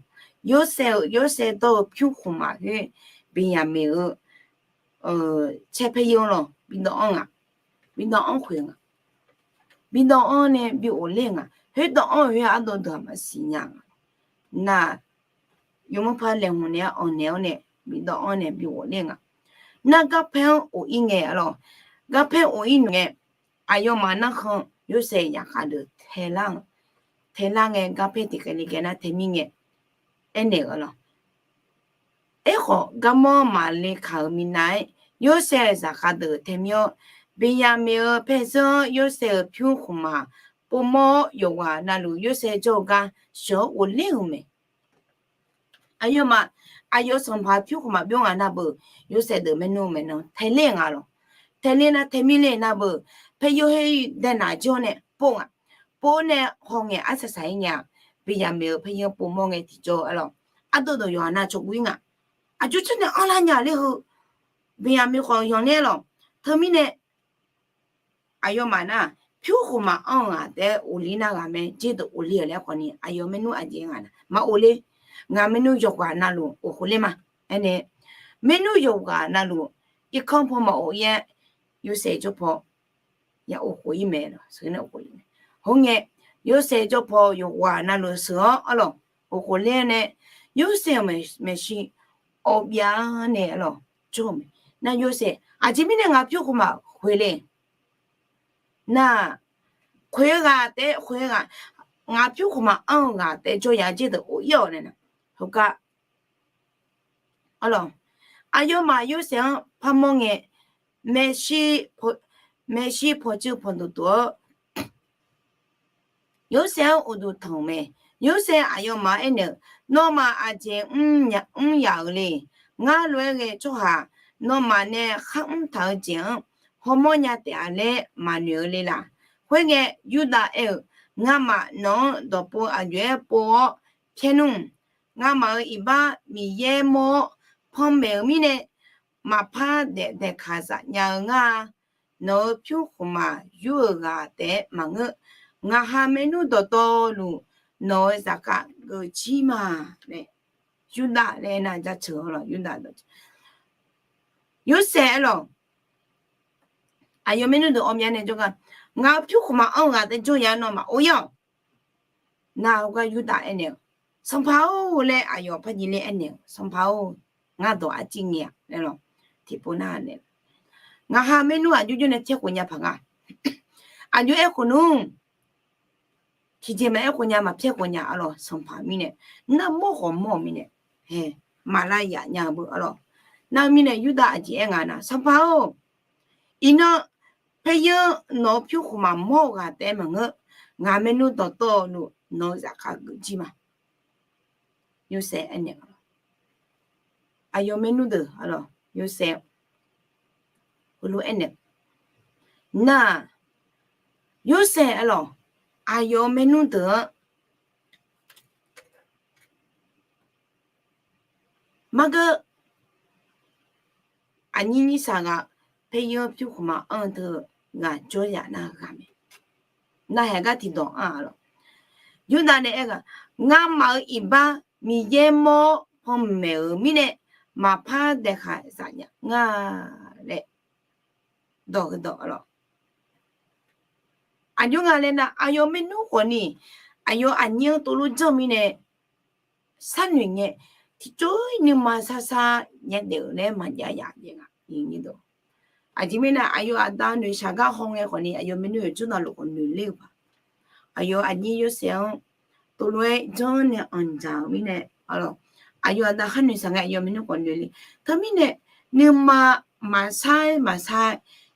Yorsaev-euq, Yorsaev dawr-eu pyur khmqmaq khoer Beqyaqmeq-eu caer paer yar-anr lawq bidawv anr nga, bidawv anr khoeq nga, bidawv anr nae bighof ler nga. Khoerdawv anr-eu khoer-aq ardov deuq-aq maqsiq nya nga. Nar, yawmuiq par laeqhmq naeq-aer anq naeq-awr nae bidawv anr nae bighof ler nga. Nar garpaer-anr of-ir ngae arlawq, garpaer of-ir naeq ngae, aqyawfmaf narkhan Yorsaev zaqkhav deuq taelar-anr, taelar ngae garpaer tiqkhaeq li kaev nar tae mir ngae, aernaeq-eu arlawq, aerkhawf garmawr maqle kaq-euq minav-aer Yorsaev-euq zaqkhav deuq tae mir-awr, Beqyaqmeq-euq paerzanr-anr Yorsaev-euq pyur khmqmaq povmawr-awr yawqghaq navluf Yorsaev jawr-eu gar sheuq-awr ghofler-euq mae. Aqyawfmaf, aqyawf sanqpaq pyur khmqmaq bymr ngaq navbeuq, Yorsaev deuq maernmr maeqnan taeqler nga lawq. Taeqler nar taeqmir le navbeuq, paeryanr khoer daenaq jawr nae pov nga. Pov nae hawngae arsaq saq-ir ngae-aq, Beqyaqmeq-euq paeryanr povmawr ngae tiqjawr-eu lawq. Ardeuv deuq yawqha navcawq guv-ir nga. Aqjox janrnae anrlar nya ler heu, Beqyaqmeq khawf yanqler lawq. Teumirnae aqyawfmaf nar, pyur khmqmaq anr-eu ghaq taef-aer ghofler nar ghaq mae, jerdeuq ghofler-euq laer khawfni aqyawf maernmr aqjeq nga nar maqghofler. Ngaq maernmr yawqghaq navluf ghofkhof ler ma. Aernae, maernmr yawqghaq navluf irkanr paw maqghov-ir-aer, Yorsaev jawr paw ya ghofkhof-ir mae. Khoerngae, Yorsaev jawr paw yawqghaq navluf sheuq-awr arlawq, ghofkhof ler nae, Yorsaev-euq maeqshi awv byav nae arlawq jawr-eu mae. Nar Yorsaev, aqjeq mirnae ngaq pyur khmqmaq khoeq le. Nar, khoeq ghaq taef-aer khoeq ghaq, ngaq pyur khmqmaq anr-eu ghaq taef-aer jawr ya jerdeuq ghov-ir-awq nae nar, heugar arlawq, aqyawfmaf Yorsaev-anr parmawr ngae, maeqshi paw, maeqshi pawqtsuif pawqdmq dmq-awr, Yorsaev-anr uqduq tanq-euq mae. Yorsaev aqyawfmaf-anr aernaeq-eu, Nawmaf aqjeq mr yaf-euq le. Ngar lof-aer ghae-eu tsawrhaq nawmaf nae kharmr taq-eu jeq-anr hawmawr nya taef-a laer maqnoeq-eu le laq. Khoerngae, Yurdav aer-eu, Ngamaf nawq-anr dawqpov aqjox-aer pov-awr pyaer nmr. Ngamaf-euq iqbax Miqyaer mawr-awr panmaeq-euq mirnae, maqpar daef daeqkaq zaf nya-eu ngar-a. Nawq-euq pyur khmqmaq yur-euq ghaq taef-aer maqngeur. Ngaqha maernmr dawqtawvluf nawq-euq zaqkhav geuf jir ma. Yurdav laer nar jaceuq-awr lawq, Yurdav dawq, Yorsaev aer lawq, aqyawf maernmr deuq awmya nae jawrgar, ngaq-euq pyur khmqmaq anr-eu ghaq taef-aer jawr ya nawmaf or-ir-awq. Nar heugar Yurdav aernaeq-eu, Sanqpaq-or laer aqyawf par nyiq ler aernaeq-eu, Sanqpaq-or, ngar dawq arciv ngae-a laer lawq. Tiqpov nar nae, ngaqha maernmr aqjox jawr nae pyaer khof nya paq nga. Aqjox aer khof nmr. Tiqjeq maqaer khof nya, maqpyaer khof nya arlawq, sanqpaq mirnae, nar mawr khawf mawr-eu mirnae, hae, maqlav yaf nya-eu beu arlawq. Nar-eu mirnae Yurdav aqjeq aer nga nar, Sanqpaq-or, iqnan paeryanr nawq-euq pyur khmqmaq mawr-eu ghaq taef-aer maqngeur. Ngaq maernmr dawqtawvluf nawq-euq zaqkhav geuf jir ma. Yorsaev aernaeq, aqyawf maernmr deuq arlawq, Yorsaev heulof-aer aernaeq, nar, Yorsaev arlawq, aqyawf maernmr deuq-anr margeur aqnyir nyir saq ghaq, paeryanr pyur khmqmaq anr-eu teu ghaq jawr yaf nar ghaq mae. Nar haeq gar tiqdawq anr-a lawq. Yurdav nae aer ghaq, Ngamaf-euq iqbax Miqyaer mawr-awr panmaeq-euq mirnae, maqpar daeqkaq zaf nya nga laer dawq heudawq arlawq. Aqjox nga laer nar, aqyawf maernmr khawfni, aqyawf aqnyir-anr tovlof janr mirnae, sharnoeq ngae, tiqjawr-ir nuima sarsar yadaef-euq laer maqjav yaf jaev nga. Aqjeq mirnae aqyawf aqda noeqshaq gar haw ngae khawfni, aqyawf maernmr yawqjawr navluf khawf noeq ler-eu paq. Aqyawf aqnyir Yorsaev-anr tovlof-aer janr nae anqdzaq-euq mirnae, aqyawf aqda khar noeqshaq ngae aqyawf maernmr khawf noeq le. Teumirnae, nuima maqsar maqsar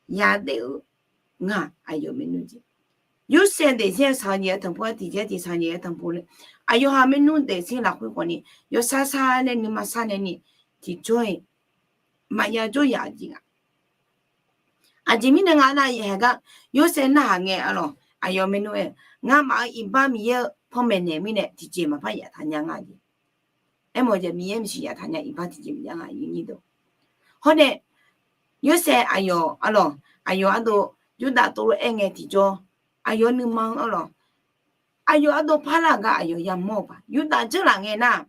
yadaef-eu nga, aqyawf maernmr jeq. Yorsaev daefzir-aer shaq-eu jeq-aer tanqpov-aer tiqjeq-aer tiq shaq-eu jeq-aer tanqpov le. Aqyawf ha maernmr daefzir lafkhoer khawfni, yawshar shar laer nuima sar nae ni tiqjawr-iq maqya jawr yaf-eu jeq nga. Aqjeq mirnae nga nar, haeq gar Yorsaev narhaq ngae arlawq, aqyawf maernmr-aer, Ngamaf-euq iqbax Miqyaer-eu panmaeq naeq mirnae tiqjeq maqpar yaftaq nya nga jeq. Aermawf-eu jeq Miqyaer maqsiq yaftaq nya iqbax tiqjeq maqjav nga. Hawr nae, Yorsaev aqyawf arlawq, aqyawf ardov Yurdav tovlof-aer ngae tiqjawr, aqyawf nuima-anr arlawq, aqyawf ardov parlar-eu gar aqyawf yamawr-eu paq. Yurdav janrlaf ngae nar,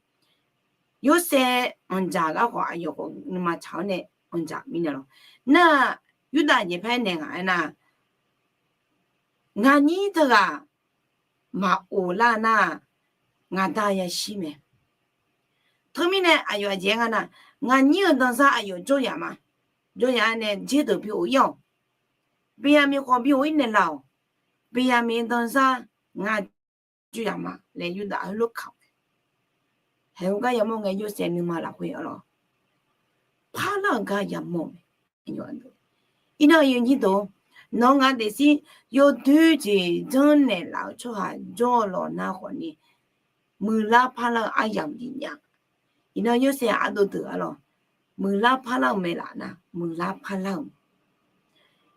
Yorsaev anqdzaq gar khawf aqyawf khawf nuima tsaq-awr nae anqdzaq mirnae lawq. Nar, Yurdav jeq par-aer naeq ngaq aernar, ngaqnyir teughaq maqof lar nar, ngaqda yashir mae. Teumirnae aqyawf aqjeq-aer nga nar, ngaqnyir-euq danzar aqyawf jawr yaf ma. Jawr yaf-aer nae jerdeuq bi of-ir-awq. Beqyaqmiq khawf bi of-ir naeqlaf-awq. Beqyaqmiq danzar ngaq jawr yaf ma laer Yurdav heulof kaq-awq. Haeq-eu gar yamawr ngae Yorsaev nuima lafkhoer arlawq, parlar-euq gar yamawr mae. Iqnan aqyuif aqnyir deuq, Nawr ngaq daefzir yawdoer jeq janrnaeq laf-eu tsawrhaq jawr-eu lawq nar khawfni, muiqlar parlar-eu aryamq bif nya. Iqnan Yorsaev ardov deuq arlawq, muiqlar parlar-eu mae laf nar, muiqlar parlar-eu.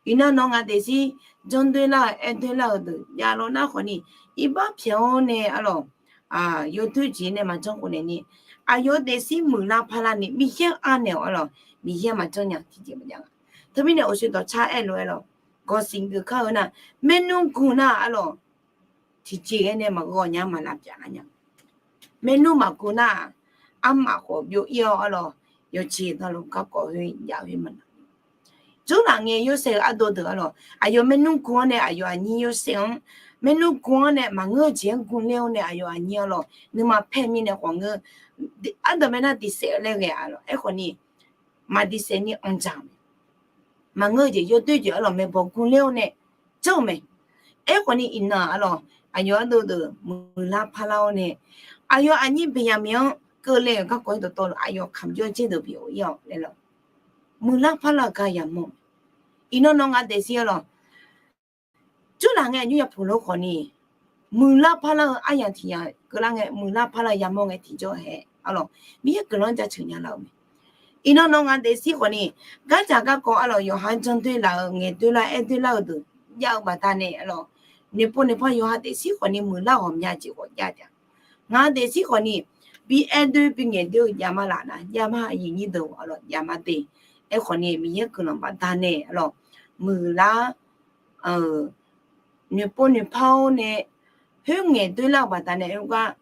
Iqnan nawr ngaq daefzir janrdoer lar-eu aerdoer lar-eu deuq jav lawr nar khawfni, iqbax pyaeq-awr nae arlawq, yawdoer jeq nae maqjanr khofnaeq ni, aqyawf daefzir muiqlar parlar ni Miqyaer-anr anaeq-awq arlawq, Miqyaer maqjanr nya tiqjeq maqjav nga. Teumirnae uqshoe dawqtsar aerlof-aer lawq, gawqsiq geuf kar-eu nar, maernmr gu nar arlawq, tiqjeq ghae nae maqghawq nya, maqlavpyaf lar nya. Maernmr maqgu nar-aq, armaf khawf byov-ir-awr arlawq, yawqjeq dawqluf garkawv khoer jav khoer maqnaq. Jawrlaf ngae Yorsaev-eu ardov deuq arlawq, aqyawf maernmr gu-anr nae aqyawf aqnyir Yorsaev-anr, maernmr gu-anr nae maqngeur-eu jeq-anr gu ler-awr nae aqyawf aqnyir arlawq nuima paer mirnae khawf ngeur, ardanq bae nar diqsaef-eu laer ghae arlawq. Aerkhawfni, maqdiqsaef ni anqdzaq mae. Maqngeur-eu jeq yawdoer jeq arlawq maeqbawq gu ler-awr nae janr-eu mae. Aerkhawfni iqnan arlawq, aqyawf ardov deuq muiqlar parlar-awr nae, aqyawf aqnyir Beqyaqmiq-anr keuvle-euq garkawv-aer dawqtawvluf aqyawf kamqjawr dzer deuq bi of-ir-awq laer lawq. Muiqlar parlar-eu gar yamawr. Iqnan nawr ngaq daefzir arlawq, jawrlaf ngae aqnymr yapuq lof khawfni, muiqlar parlar-eu aryamq tiq yamq keuvlar ngae, muiqlar parlar-eu yamawr ngae tiqjawr hae arlawq, Miqyaer guiqlanq-anr jaceuq nya lar-euq mae. Iqnan nawr ngaq daefzir khawfni, gardzaq garkawv arlawq yawqha-anr janrdoer laf-eu, ngaeqdoer lar-eu, aerdoer lar-eu deuq jav-eu baqdanae arlawq, noeqpov noeqpaw yawqha daefzir khawfni muiqlar ghawqmya jeq khawf jav taef-a. Ngaq daefzir khawfni, bi aerdoer bi ngaeqdoer-eu javma laf nar javma aqyuif nyir deuq arlawq javma de. Aerkhawfni Miqyaer guiqlanq baqdanae arlawq, muiqlar noeqpov noeqpaw-awr nae, khoerngae doerlar baqdanae oergar,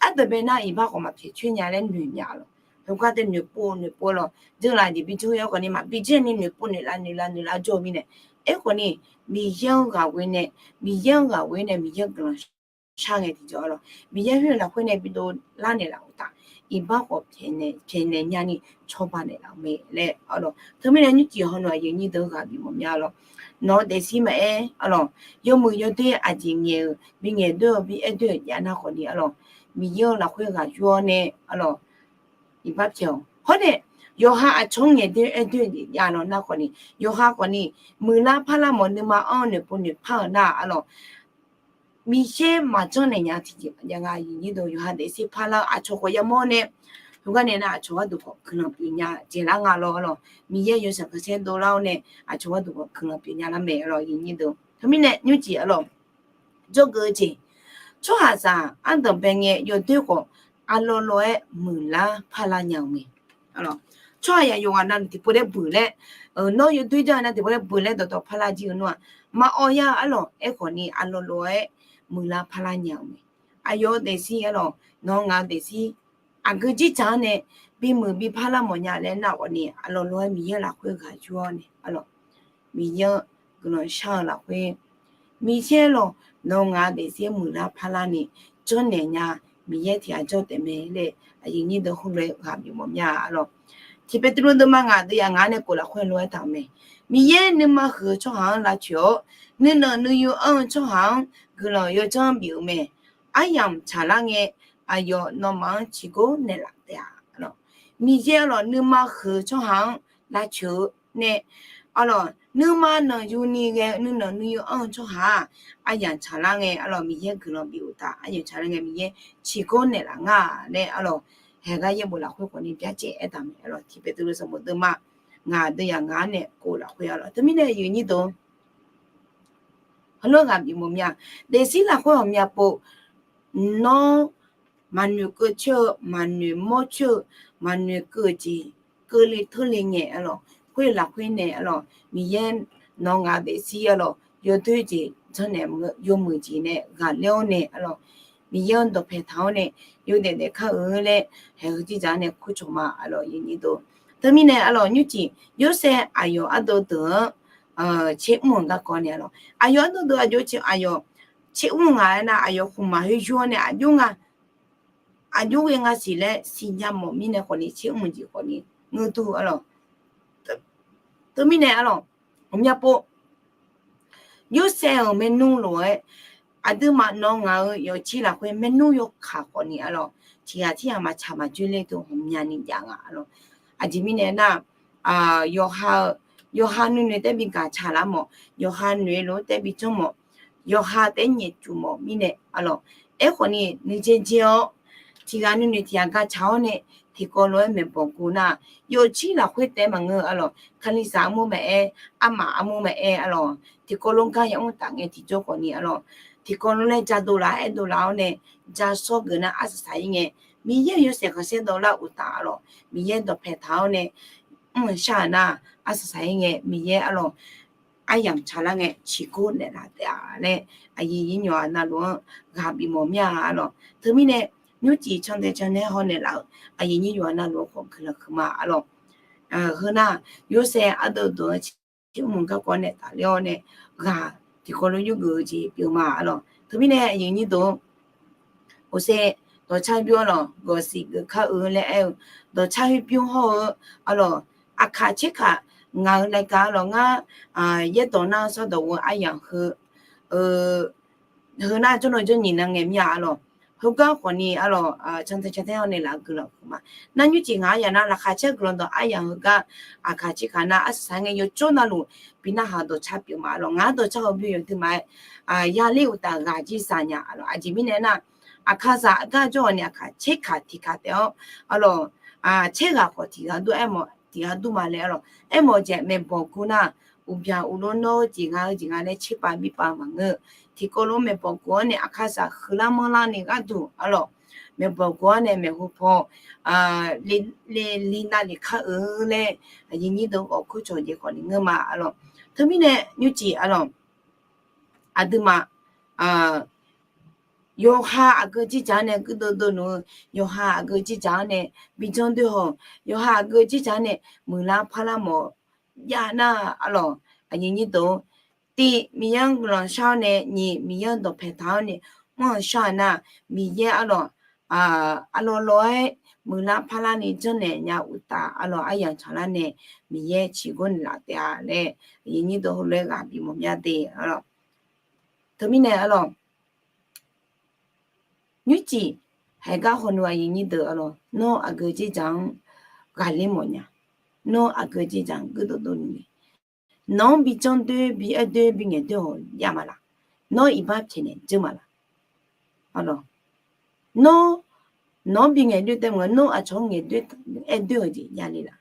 ardeuq bae nar iqbax khawf maqpyaeq coer nya laer noeq nya lawq. Khoergar tae noeqpov noeqpov lawq, dzeurlaf jeq bi jawr-ir-awr khawfni maqbi jawr ni noeqpov noeqlav noeqlav noeqlav jawr-eu mirnae, aerkhawfni Miqyaer-anr ghaq ghoe nae, Miqyaer-anr ghaq ghoe nae Miqyaer guiqlanq shar ngae tiqjawr lawq, Miqyaer khoer-eu lafkhoer nae bidov lar naeqlaf uqtaf, iqbax khawf pyaeqnaeq nya ni cawba naeqlaf-eu mae laer arlawq. Teumirnae nymrcif hawluf aqyuif nyir deuq ghaq bif mawf mya lawq. Nawq-eu daefzir maqaer arlawq, yawmuiq yawdoer aqjeq ngaeq-euq bi ngaeqdoer-eu bi aerdoer-euq jav nar khawfni arlawq, Miqyaer-eu lafkhoer ghaq yur-awr nae arlawq, iqbax pyaeq-awq. Hawr nae yawqha aqcawq-anr ngaeqdoer aerdoer-eu jav lawq nar khawfni, yawqha khawfni muiqlar parlar mawf nuima anr-eu noeqpov noeqpar-euq nar arlawq, Miqyaer maqjanr naeq nya tiqjeq maqjav nga. Aqyuif nyir deuq yawqha daefzir parlar-eu aqcawq khawf yamawr nae, heugar nae nar aqcawq gharduq khawf guiqlanq pyeuf nya jeq lar nga lawr arlawq. Miqyaer yawshaef khanqsaer dovlar-awr nae aqcawq gharduq khawf guiqlanq pyeuf nya lar mae arlawq. Aqyuif nyir deuq teumirnae nymrcif arlawq, jawrgeuf-eu jeq, tsawrhaqzaq ardanq bae ngae yawdoer khawf arlawr lawr-aer muiqlar parlar nya-euq mae. Tsawrhaq yaq yawqghaq navluf tiqpov laer buiq laer, nawr yawdoer janr-eu nar tiqpov laer buiq laer dawqtawv parlar jir-eu nar-aq, maqawv ya arlawq. Aerkhawfni arlawr lawr-aer muiqlar parlar nya-euq mae. Aqyawf-eu daefzir arlawq, nawq-eu ngaq-eu daefzir aqgeu jirdzaq-anr nae bimuiq bi parlar mawf nya laer nar khawfni, arlawr lawr-aer Miqyaer lafkhoer ghaq yur-awr nae arlawq, Miqyaer-anr guiqlanq shar-eu lafkhoer, Miqyaer lawq, nawq-eu ngaq-eu daefzir muiqlar parlar ni jawrnaeq nya, Miqyaer tiq ghaq jawr taef mae laer aqyuif nyir deuq heulof-aer ghaq bif mawf mya arlawq. Tiq Beqtuvluv deuvma ngaq deuv yaq ngaq-anr nae kof lafkhoer lof-aer taq-euq mae. Miqyaer nuima huiq-eu tsawrhaq-anr lavcoeq-awr, nuinanq nuiyu anr-eu tsawrhaq-anr guiqlanq yawdzanr bif-euq mae. Aryamq tsaqlar ngae, aqyawf nawmaf-anr ciqgor naeqlaf taef-a. Miqyaer arlawq nuima huiq-eu tsawrhaq-anr lavcoeq-eu nae arlawq, nuima nanqyuni ghae-eu nuinanq nuiyu anr-eu tsawrhaq-aq, aryamq tsaqlar ngae arlawq Miqyaer guiqlanq bif uqtaf, aryamq tsaqlar ngae Miqyaer ciqgor naeqlaf nga laer arlawq, haeqgar yaerbof lafkhoer khawfni byacaev aertaq mae arlawq. Tiq Beqtuvluv sanqbof deuvma ngaq deuv yaq ngaq-anr nae kof lafkhoer arlawq. Teumirnae aqyuif nyir deuq heulof-aer ghaq bif mawf mya, daefzir lafkhoer ghawqmya pov, nawr maqnoeq keuv coer-eu, maqnoeq mawr coer-eu, maqnoeq keuv-eu jeq keuvle teurle ngae arlawq, khoer lafkhoer nae arlawq, Miqyaer nawq-eu ngaq-eu daefzir arlawq, yawdoer jeq janrnaeq yawmuiq jeq nae ghaqler-awr nae arlawq, Miqyaer-anr dawqpae taq-awr nae yawdaef daef kar-eu laer haeq heu jirdzaq-anr nae kurcawq ma arlawq. Aqyuif nyir deuq teumirnae arlawq, nymrcif Yorsaev aqyawf ardov deuq-anr tser mr-euq garkawv nae arlawq, aqyawf ardov deuq aqjox-aer aqyawf tser mr ngaq-aer nar aqyawf khmqmaq khoer yur-awr nae aqjox nga, aqjox ghae nga siq laer siqnya mawf mirnae khawfni tser mr-eu jeq khawfni ngeur dur arlawq. Teumirnae arlawq, ghawqmya pov, Yorsaev-euq maernmr lof-aer aqduimaf nawq-eu ngaq-eu yawqjir lafkhoer maernmr yawkaq khawfni arlawq, tiq ghaq tirghaq maqtsaq maqjoer ler deuq ghawqmyani jav nga arlawq. Aqjeq mirnae nar, yawqha-eu yawqha nuinoeq taef bi gaqtsaq lar mawf, yawqha noeq lof-aer taef bi janr mawf, yawqha taef-aer nyaefcuf mawf mirnae arlawq. Aerkhawf ni nuijer jer-awr, tiqghaq nuinoeq tiqghaq gaqtsaq-awr nae, tiqkawv lof-aer maeqbawq guv nar, yawqjir lafkhoer taef maqngeur arlawq. Kalizaq armur maqaer, armaf armur maqaer arlawq. Tiqkawv lof gar yamr taf ngae tiqjawr khawf ni arlawq. Tiqkawv lof laer ja dovlaf-aer aerdovlaf-awr nae, ja sawr geuf nar arsaq saq-ir ngae, Miqyaer-euq yawshaef khanqsaer dawvlar uqtaf arlawq. Miqyaer dawqpae taq-awr nae, mr-euq shar-aq nar arsaq saq-ir ngae, Miqyaer arlawq, aryamq tsaqlar ngae ciqkor naeqlaf taef-a laer, aqyuif nyir nyawq-aq navluf-anr ghaq bif mawf mir-a arlawq. Teumirnae, nymrcif cantae cantae haw naeqlaf-euq aqyuif nyir yawq-aq navluf-anr khawf guiqlanq huiqma arlawq. Heu nar, yawshaef ardeuv deuq-anr ciq mr garkawv nae tafler-awr nae, ghaq tiqkawv lof yurgeuf-eu jeq pyeuf ma arlawq. Teumirnae aqyuif nyir deuq-or, oqsaev dawqcar bymr arlawq, gawqsiq geuf kar-eu laer aer-eu, dawqcar hoer bymr hawr-eu arlawq, aqkaq tserkaq ngaq-euq laeqkaq arlawq ngar, yaerdawq nar-eu sawrdawq ghoe-eu aryamq heu, heu nar jawrnan jawrnyiq nan ngae mir-a arlawq. Heugar khawf ni arlawq, cantae cantae haw naeqlaf-eu guiqlanq huiqma. Nar nymrcif ngaq aryamq nar laqkhaq caer guiqlanq dawq aryamq heugar, aqkaq tserkaq nar arsaq saq ngae yawqjawr navluf bi narhaq dawqcar pyeuf ma arlawq. Ngaq-anr dawqcar haw bymr yawqdui ma-aer, yale uqtaf ghaq jir zaq nya arlawq. Aqjeq mirnae nar, aqkaqzaq gar jawr-awq ni aqkaq tserkaq tiqkaq taef-awr arlawq, tserghaq khawf tiqghaq dur aermawf tiqghaq dur ma laer arlawq. Aermawf jeq maeqbawq guv nar, uqbyaq uqlor nawr-eu jeq nga-eu jeq nga laer tserpav birpav maqngeur. Tiqkawv lof maeqbawq guv-awr nae aqkaqzaq huiqlar manrlar ni gharduq arlawq, maeqbawq guv-awr nae maeqhu paw le le nav lef kar-eu laer, aqyuif nyir deuq-anr khawf kurcawq jeq khawf ni ngeur ma arlawq. Teumirnae nymrcif arlawq, aqduimaf yawqha aqgeu jirdzaq-anr nae guirdeuv deuv luf-eu, yawqha aqgeu jirdzaq-anr nae bi janr doer haw-eu, yawqha aqgeu jirdzaq-anr nae muiqlar parlar mawf jav nar arlawq, aqyuif nyir deuq-or, tiq Miqyaer-anr guiqlanq shar-awr nae, nyiq Miqyaer-anr dawqpae taq-awr nae, mr-eu shar-aq nar, Miqyaer arlawq, arlawq lawq-aer muiqlar parlar ni janrnaeq nya uqtaf arlawq aryamq tsaqlar nae, Miqyaer ciqgor naeqlaf taef-a laer, aqyuif nyir deuq heulof-aer ghaq bif mawf mya de arlawq. Teumirnae arlawq, nymrcif haiq gar hawnu aqyuif nyir deuq arlawq, nawr aqgeu jirdzaq-anr ghaqler mawf nya, nawr aqgeu jirdzaq-anr guirdeuv deuv luf ni, nawq-anr bi janr doer bi aer doer bi ngaeq doer haw jav ma laq? Nawr iqbax pyaeqnaeq dzeur ma laq? Nawr, nawq-anr bi ngaeq doer taef maqngeur, nawr aqcawq-anr ngaeq doer aer doer-eu jeq javle laf?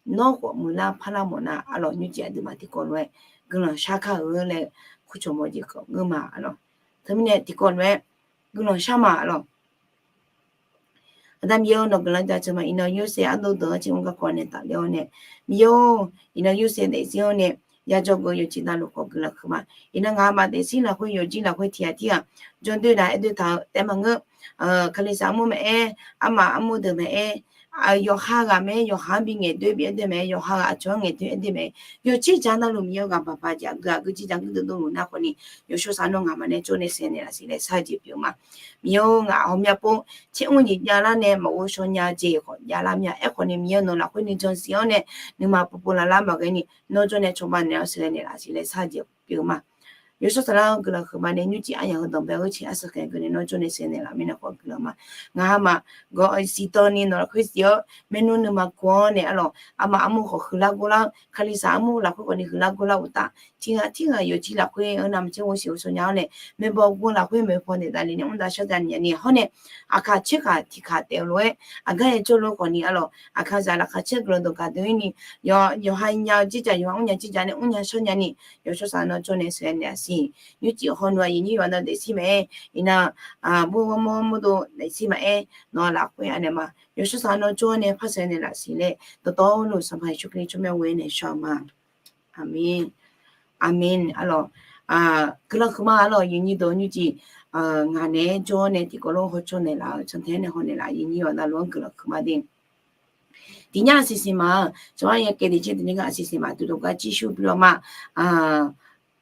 Nawr khawf muiqlar parlar mawf nar arlawq, nymrcif aqduimaf tiqkawv lof-aer guiqlanq shar kar-eu laer kurcawq mawf jeq khawf ngeur ma arlawq. Teumirnae tiqkawv lof-aer guiqlanq shar ma arlawq. Aqda Miqyaer-or, nawq guiqlanq jaceuq ma. Iqnan Yorsaev ardov deuq-anr ciq mr garkawv nae tafler-awr nae, Miqyaer-or, iqnan Yorsaev daefzir-anr nae yadzawr geuf-eu yawqjeq navluf khawf guiqlanq huiqma. Iqnan ngaq-euq maq daefzir lafkhoer yawqjir lafkhoer tiq ghaq tirghaq jawr doer laf aer doer taq-eu taef maqngeur. Kalizaq armur maqaer, armaf armur deuq maqaer, yawqha ghaq maqaer, yawqha-anr bi ngaeq doer bi aer doer maqaer, yawqha ghaq aqcawq-anr ngaeq doer aer doer maqaer, yawqjir jir navluf Miqyaer-or, ghaq baq baq jeq aqgeu aqgeu jir jir guirdeuv dov luf nar khawf ni, yawshawr saq nawr ngaq maq nae tsovnae saeqnaeq laf siq laer shar-eu jeq pyeuf ma. Miqyaer-or, ngaq ghawqmya pov tser mr jeq javlar nae maqghov shaw nya-eu jeq khawf javlar mir-a. Aerkhawf ni Miqyaer-or, nawq lafkhoer nuijan siq-awr nae nuima povpov laf lar maqghae ni nawr jawr nae cawba naeq-awr saeqnaeq laf siq laer shar-eu jeq pyeuf ma. Yawshawr saqlar-anr guiqlanq huiqma nae nymrcif aryamq heu danqbae-eu ghoer ciq arsaq khaeq geuf nae nawr jawr nae saeqnaeq laf mirnae khawf guiqlanq ma. Ngaq-euq maq gawq-eu siqtawv ni nawq lafkhoer siq-awr maernmr nuima kuv-awr nae arlawq, armaf armur khawf huiqlar gorlar-anr, kalizaq armur lafkhoer khawf ni huiqlar gorlar uqtaf, tiq ghaq tirghaq yawqjir lafkhoer-anr navmaqtser ghovshiq ghovshaw nya-awr nae, maeqbawq guv lafkhoer maeqpaw naeq davle nae mr dav shar dav nya ni hawr nae, aqkaq tserkaq tiqkaq taef-eu lof-aer aqgar ya jawr lof khawf ni arlawq, aqkaqzaq laqkhaq caer guiqlanq dawq gaq deuq-ir ni, yawqha nya-eu jirdzaq yawqha mrnya jirdzaq nae mrnya shawr nya ni, yawshawr saq nawr jawr nae sheuqghae naeq-a siq. Nymrcif hawnu aqyuif nyir yawqha nawr daefzir maqaer, iqnan, aqbur ghawrmawr mawrdo daefzir maqaer, nawq lafkhoer anaeq ma. Yawshawr saq nawr jawr nae par sheuqghae naeq laf siq laer dawqtawvluf Sanqpaq Yeqsur Kali tsawrmyanr ghoe-aer naeq shawr-eu ma. Aqmeq. Aqmeq arlawq. Guiqlanq huiqma arlawq, aqyuif nyir deuq nymrcif ngaq naeq-aer jawr nae tiqkawv lof hawcaw naeqlaf-eu cantae-aer nae haw naeqlaf aqyuif nyir yawqha navluf-anr guiqlanq huiqma de. Tiqnyar aqsiq siqmaq-aq, cawqmar ya kae tiqcaer tiqni gar aqsiq siqmaq duqdov gar jir shur bi-awr ma.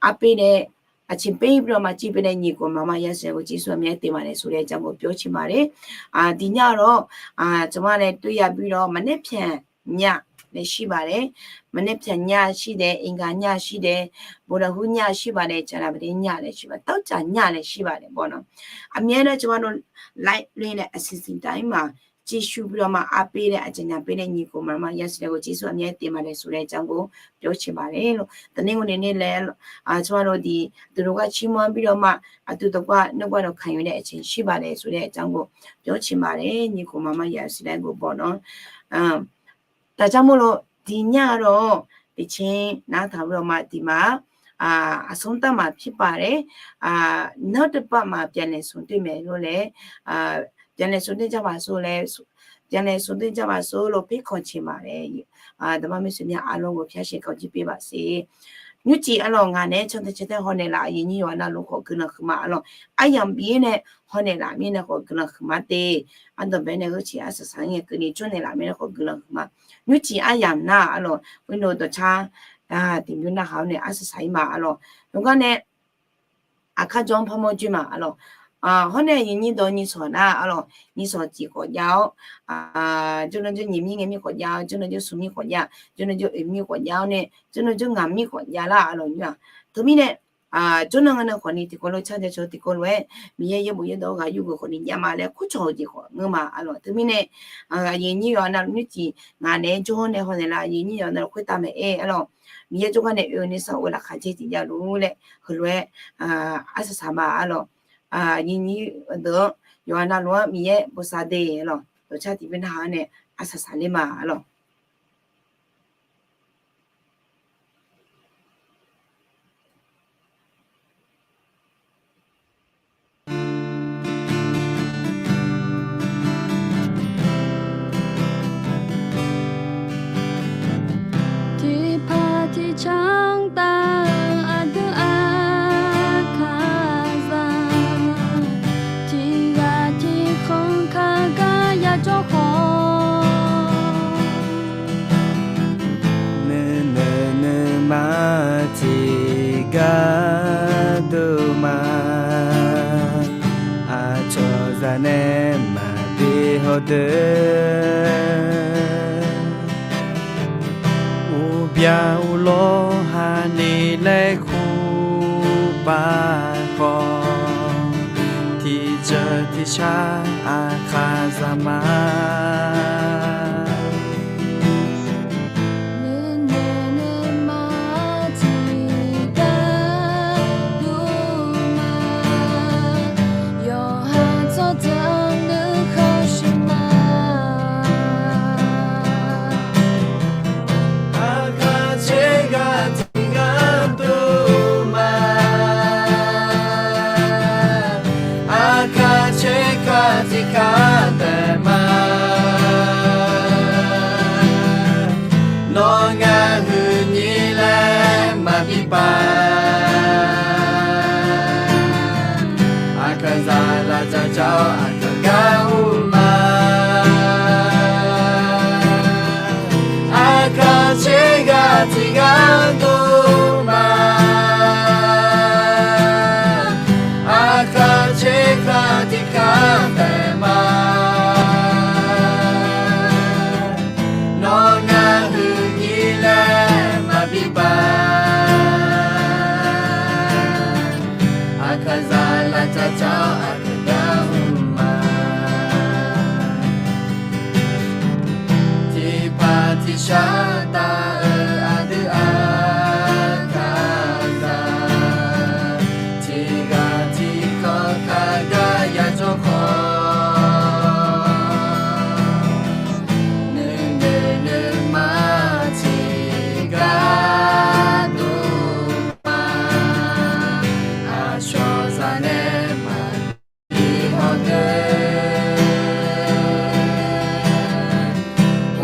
Arper nae, aqciq per bi-awr ma, jir per nae nyiq khof maqma ya saeq ghoe jir shur-a mir-aer teq maq nae shur laer ja ghoe pyeuf-awr ciq maq le. Tiqnyar lawr, cawqmar nae toer ya bi-awr maqnaer pyaq nya laer shir baq le. Maqnaer pyaq nya shir dae, iqgaq nya shir dae, boqlaqhur nya shir baq dae, caqlaq baqde nya laer shir baq, tawrcaq nya laer shir baq dae bawq nawq. Aqmyan-aer nar cawqmar nawr laer le nae aqsiq siqtaq-ir ma. Jeqsur bi lawr ma, arper laer aqjeq nya per nae nyiq khof maqma yasiq laer ghof Jeqsur aqmyan-aer taef ma laer suf laer jar gor byawr ciq ma laer lor. Taqner ghof nae nae laer, tsawrhaq lawr diq duqlof gar cirmar-anr bi lawr ma, aqdui dawqgar nawr gar dawqkaq yawf nae aqjeq shir ba laer suf laer jar gor byawr ciq ma laer nyiq khof maqma yasiq laer ghof baw nawr. Taqjar mawr lor, diq nyar-a lawr, tiqcaer nar taq-eu lawr ma tiq ma, aqsmr tar maqpir paq laer, nanr teuvpav maf byaqnaeq smq doer mae lor laer, byaqnaeq smq doer jar maqsur laer, byaqnaeq smq doer jar maqsur lor, perkawq ciq ma laer, daqma maershuif mya arlawr ghof pyar sheuq kawq jir pyeuf baq ser. Nymrcif arlawr ngaq naeq-aer cantae cantae hawnaeq laf, aqyuif nyir yawqha navluf khawf guiqlanq huiqma arlawr. Aryamq bif-ir nae hawnaeq laf mirnae khawf guiqlanq huiqma te. Ardanqbae nae gheurciq arsaq saq-ir ngae keuvni jawrnaeq laf mirnae khawf guiqlanq huiqma. Nymrcif aryamq nar arlawr, khoernav dawqcar tiqbymr narhaq-awr nae arsaq saq-ir ma arlawr. Yawqgar nae aqkar jawr-anr parmawr joer ma arlawr. Hawr nae aqyuif nyir dawq nyiq sawq nar arlawr, nyiq sawq cif khawf jav-awr, jawrnan jawr nyiq mir ngae mir khawf jav-awr, jawrnan jawr smq mir khawf jav, jawrnan jawr oeq mir khawf jav-awr nae, jawrnan jawr ngaq mir khawf jav lar arlawr nymr-aq. Teumirnae, jawrnan ngae nan khawfni tiqkawv lof car ja cawq tiqkawv lof-aer Miqyaer yaerbof yaerdawq-anr ghaq yurgeuf khawfni jav ma laer kurcawq-eu jeq khawf ngeur ma arlawr. Teumirnae, aqyuif nyir yawqha navluf nymrcif ngaq naeq-aer jawr-awr nae hawnaeq laf, aqyuif nyir yawqha navluf khoertav maeq-aer arlawr. Miqyaer jawrgar nae oe-eu nuisar of-eu laqkhaq caer tiq javluf laer heulof-aer arsaq saq ma arlawr. Aqyuif nyir deuq-anr yawqha navluf-anr Miqyaer bosav de arlawr, dawqcar tiqbymr narhaq-anr nae arsaq saq ler ma arlawr. Tiqpaq tiqcanr tav-eu aqdui aqkaqzaq, tiqghaq tiqkhanq kaq gar yajawr khawf, nuinoeq nuima tiqgar duq ma, aqcawq zaq nae maqbi hawdui. Uqbya uqlawr hani laer kur pav khawf, tiqjeuq tiqshar aqkaqzaq ma. Nuinoeq nuima tiqgar duq ma, yawqha tsawrjeuq nuikhanr shuq ma. Aqkaq caer ghaq tiqgar duq ma, aqkaq caer ghaq tiqgar taef ma. Nawr ngar huiqnyir laer maqbi pav, aqkaqzaq lavdzaq dzaq-awr aqkaq gar ur ma. Aqkaq caer ghaq tiqgar duq ma, aqkaq caer ghaq tiqgar taef ma. Nawr ngar huiqnyir laer maqbi pav, aqkaqzaq lavdzaq dzaq-awr aqkaq gar ur ma. Tiqpaq tiqshar tav-eu aqdui aqkaqzaq, tiqghaq tiqkhanq kaq gar yajawr khawf, nuinoeq nuima tiqgar duq ma, aqcawq zaq nae maqbi hawdui.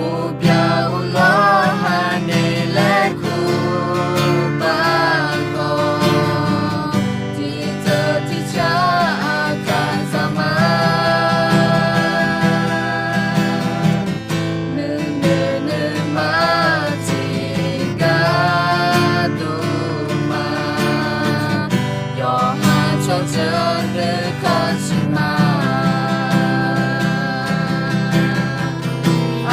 Uqbya uqlawr hani laer kur pav khawf, tiqjeuq tiqshar aqkaqzaq ma. Nuinoeq nuima tiqgar duq ma, yawqha tsawrjeuq nuikhanr shuq ma.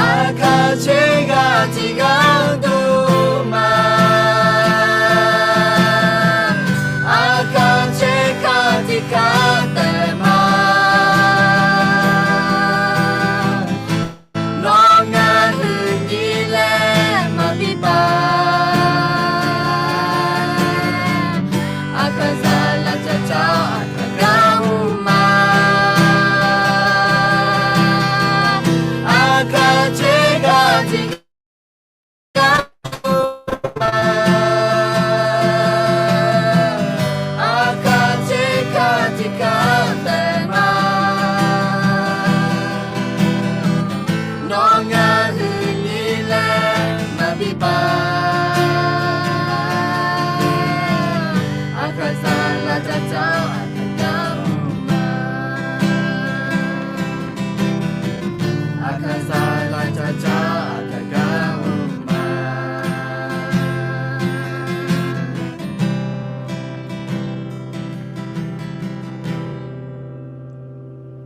Aqkaq caer ghaq tiqgar duq ma, aqkaq caer ghaq tiqgar taef ma. dzaqdzaq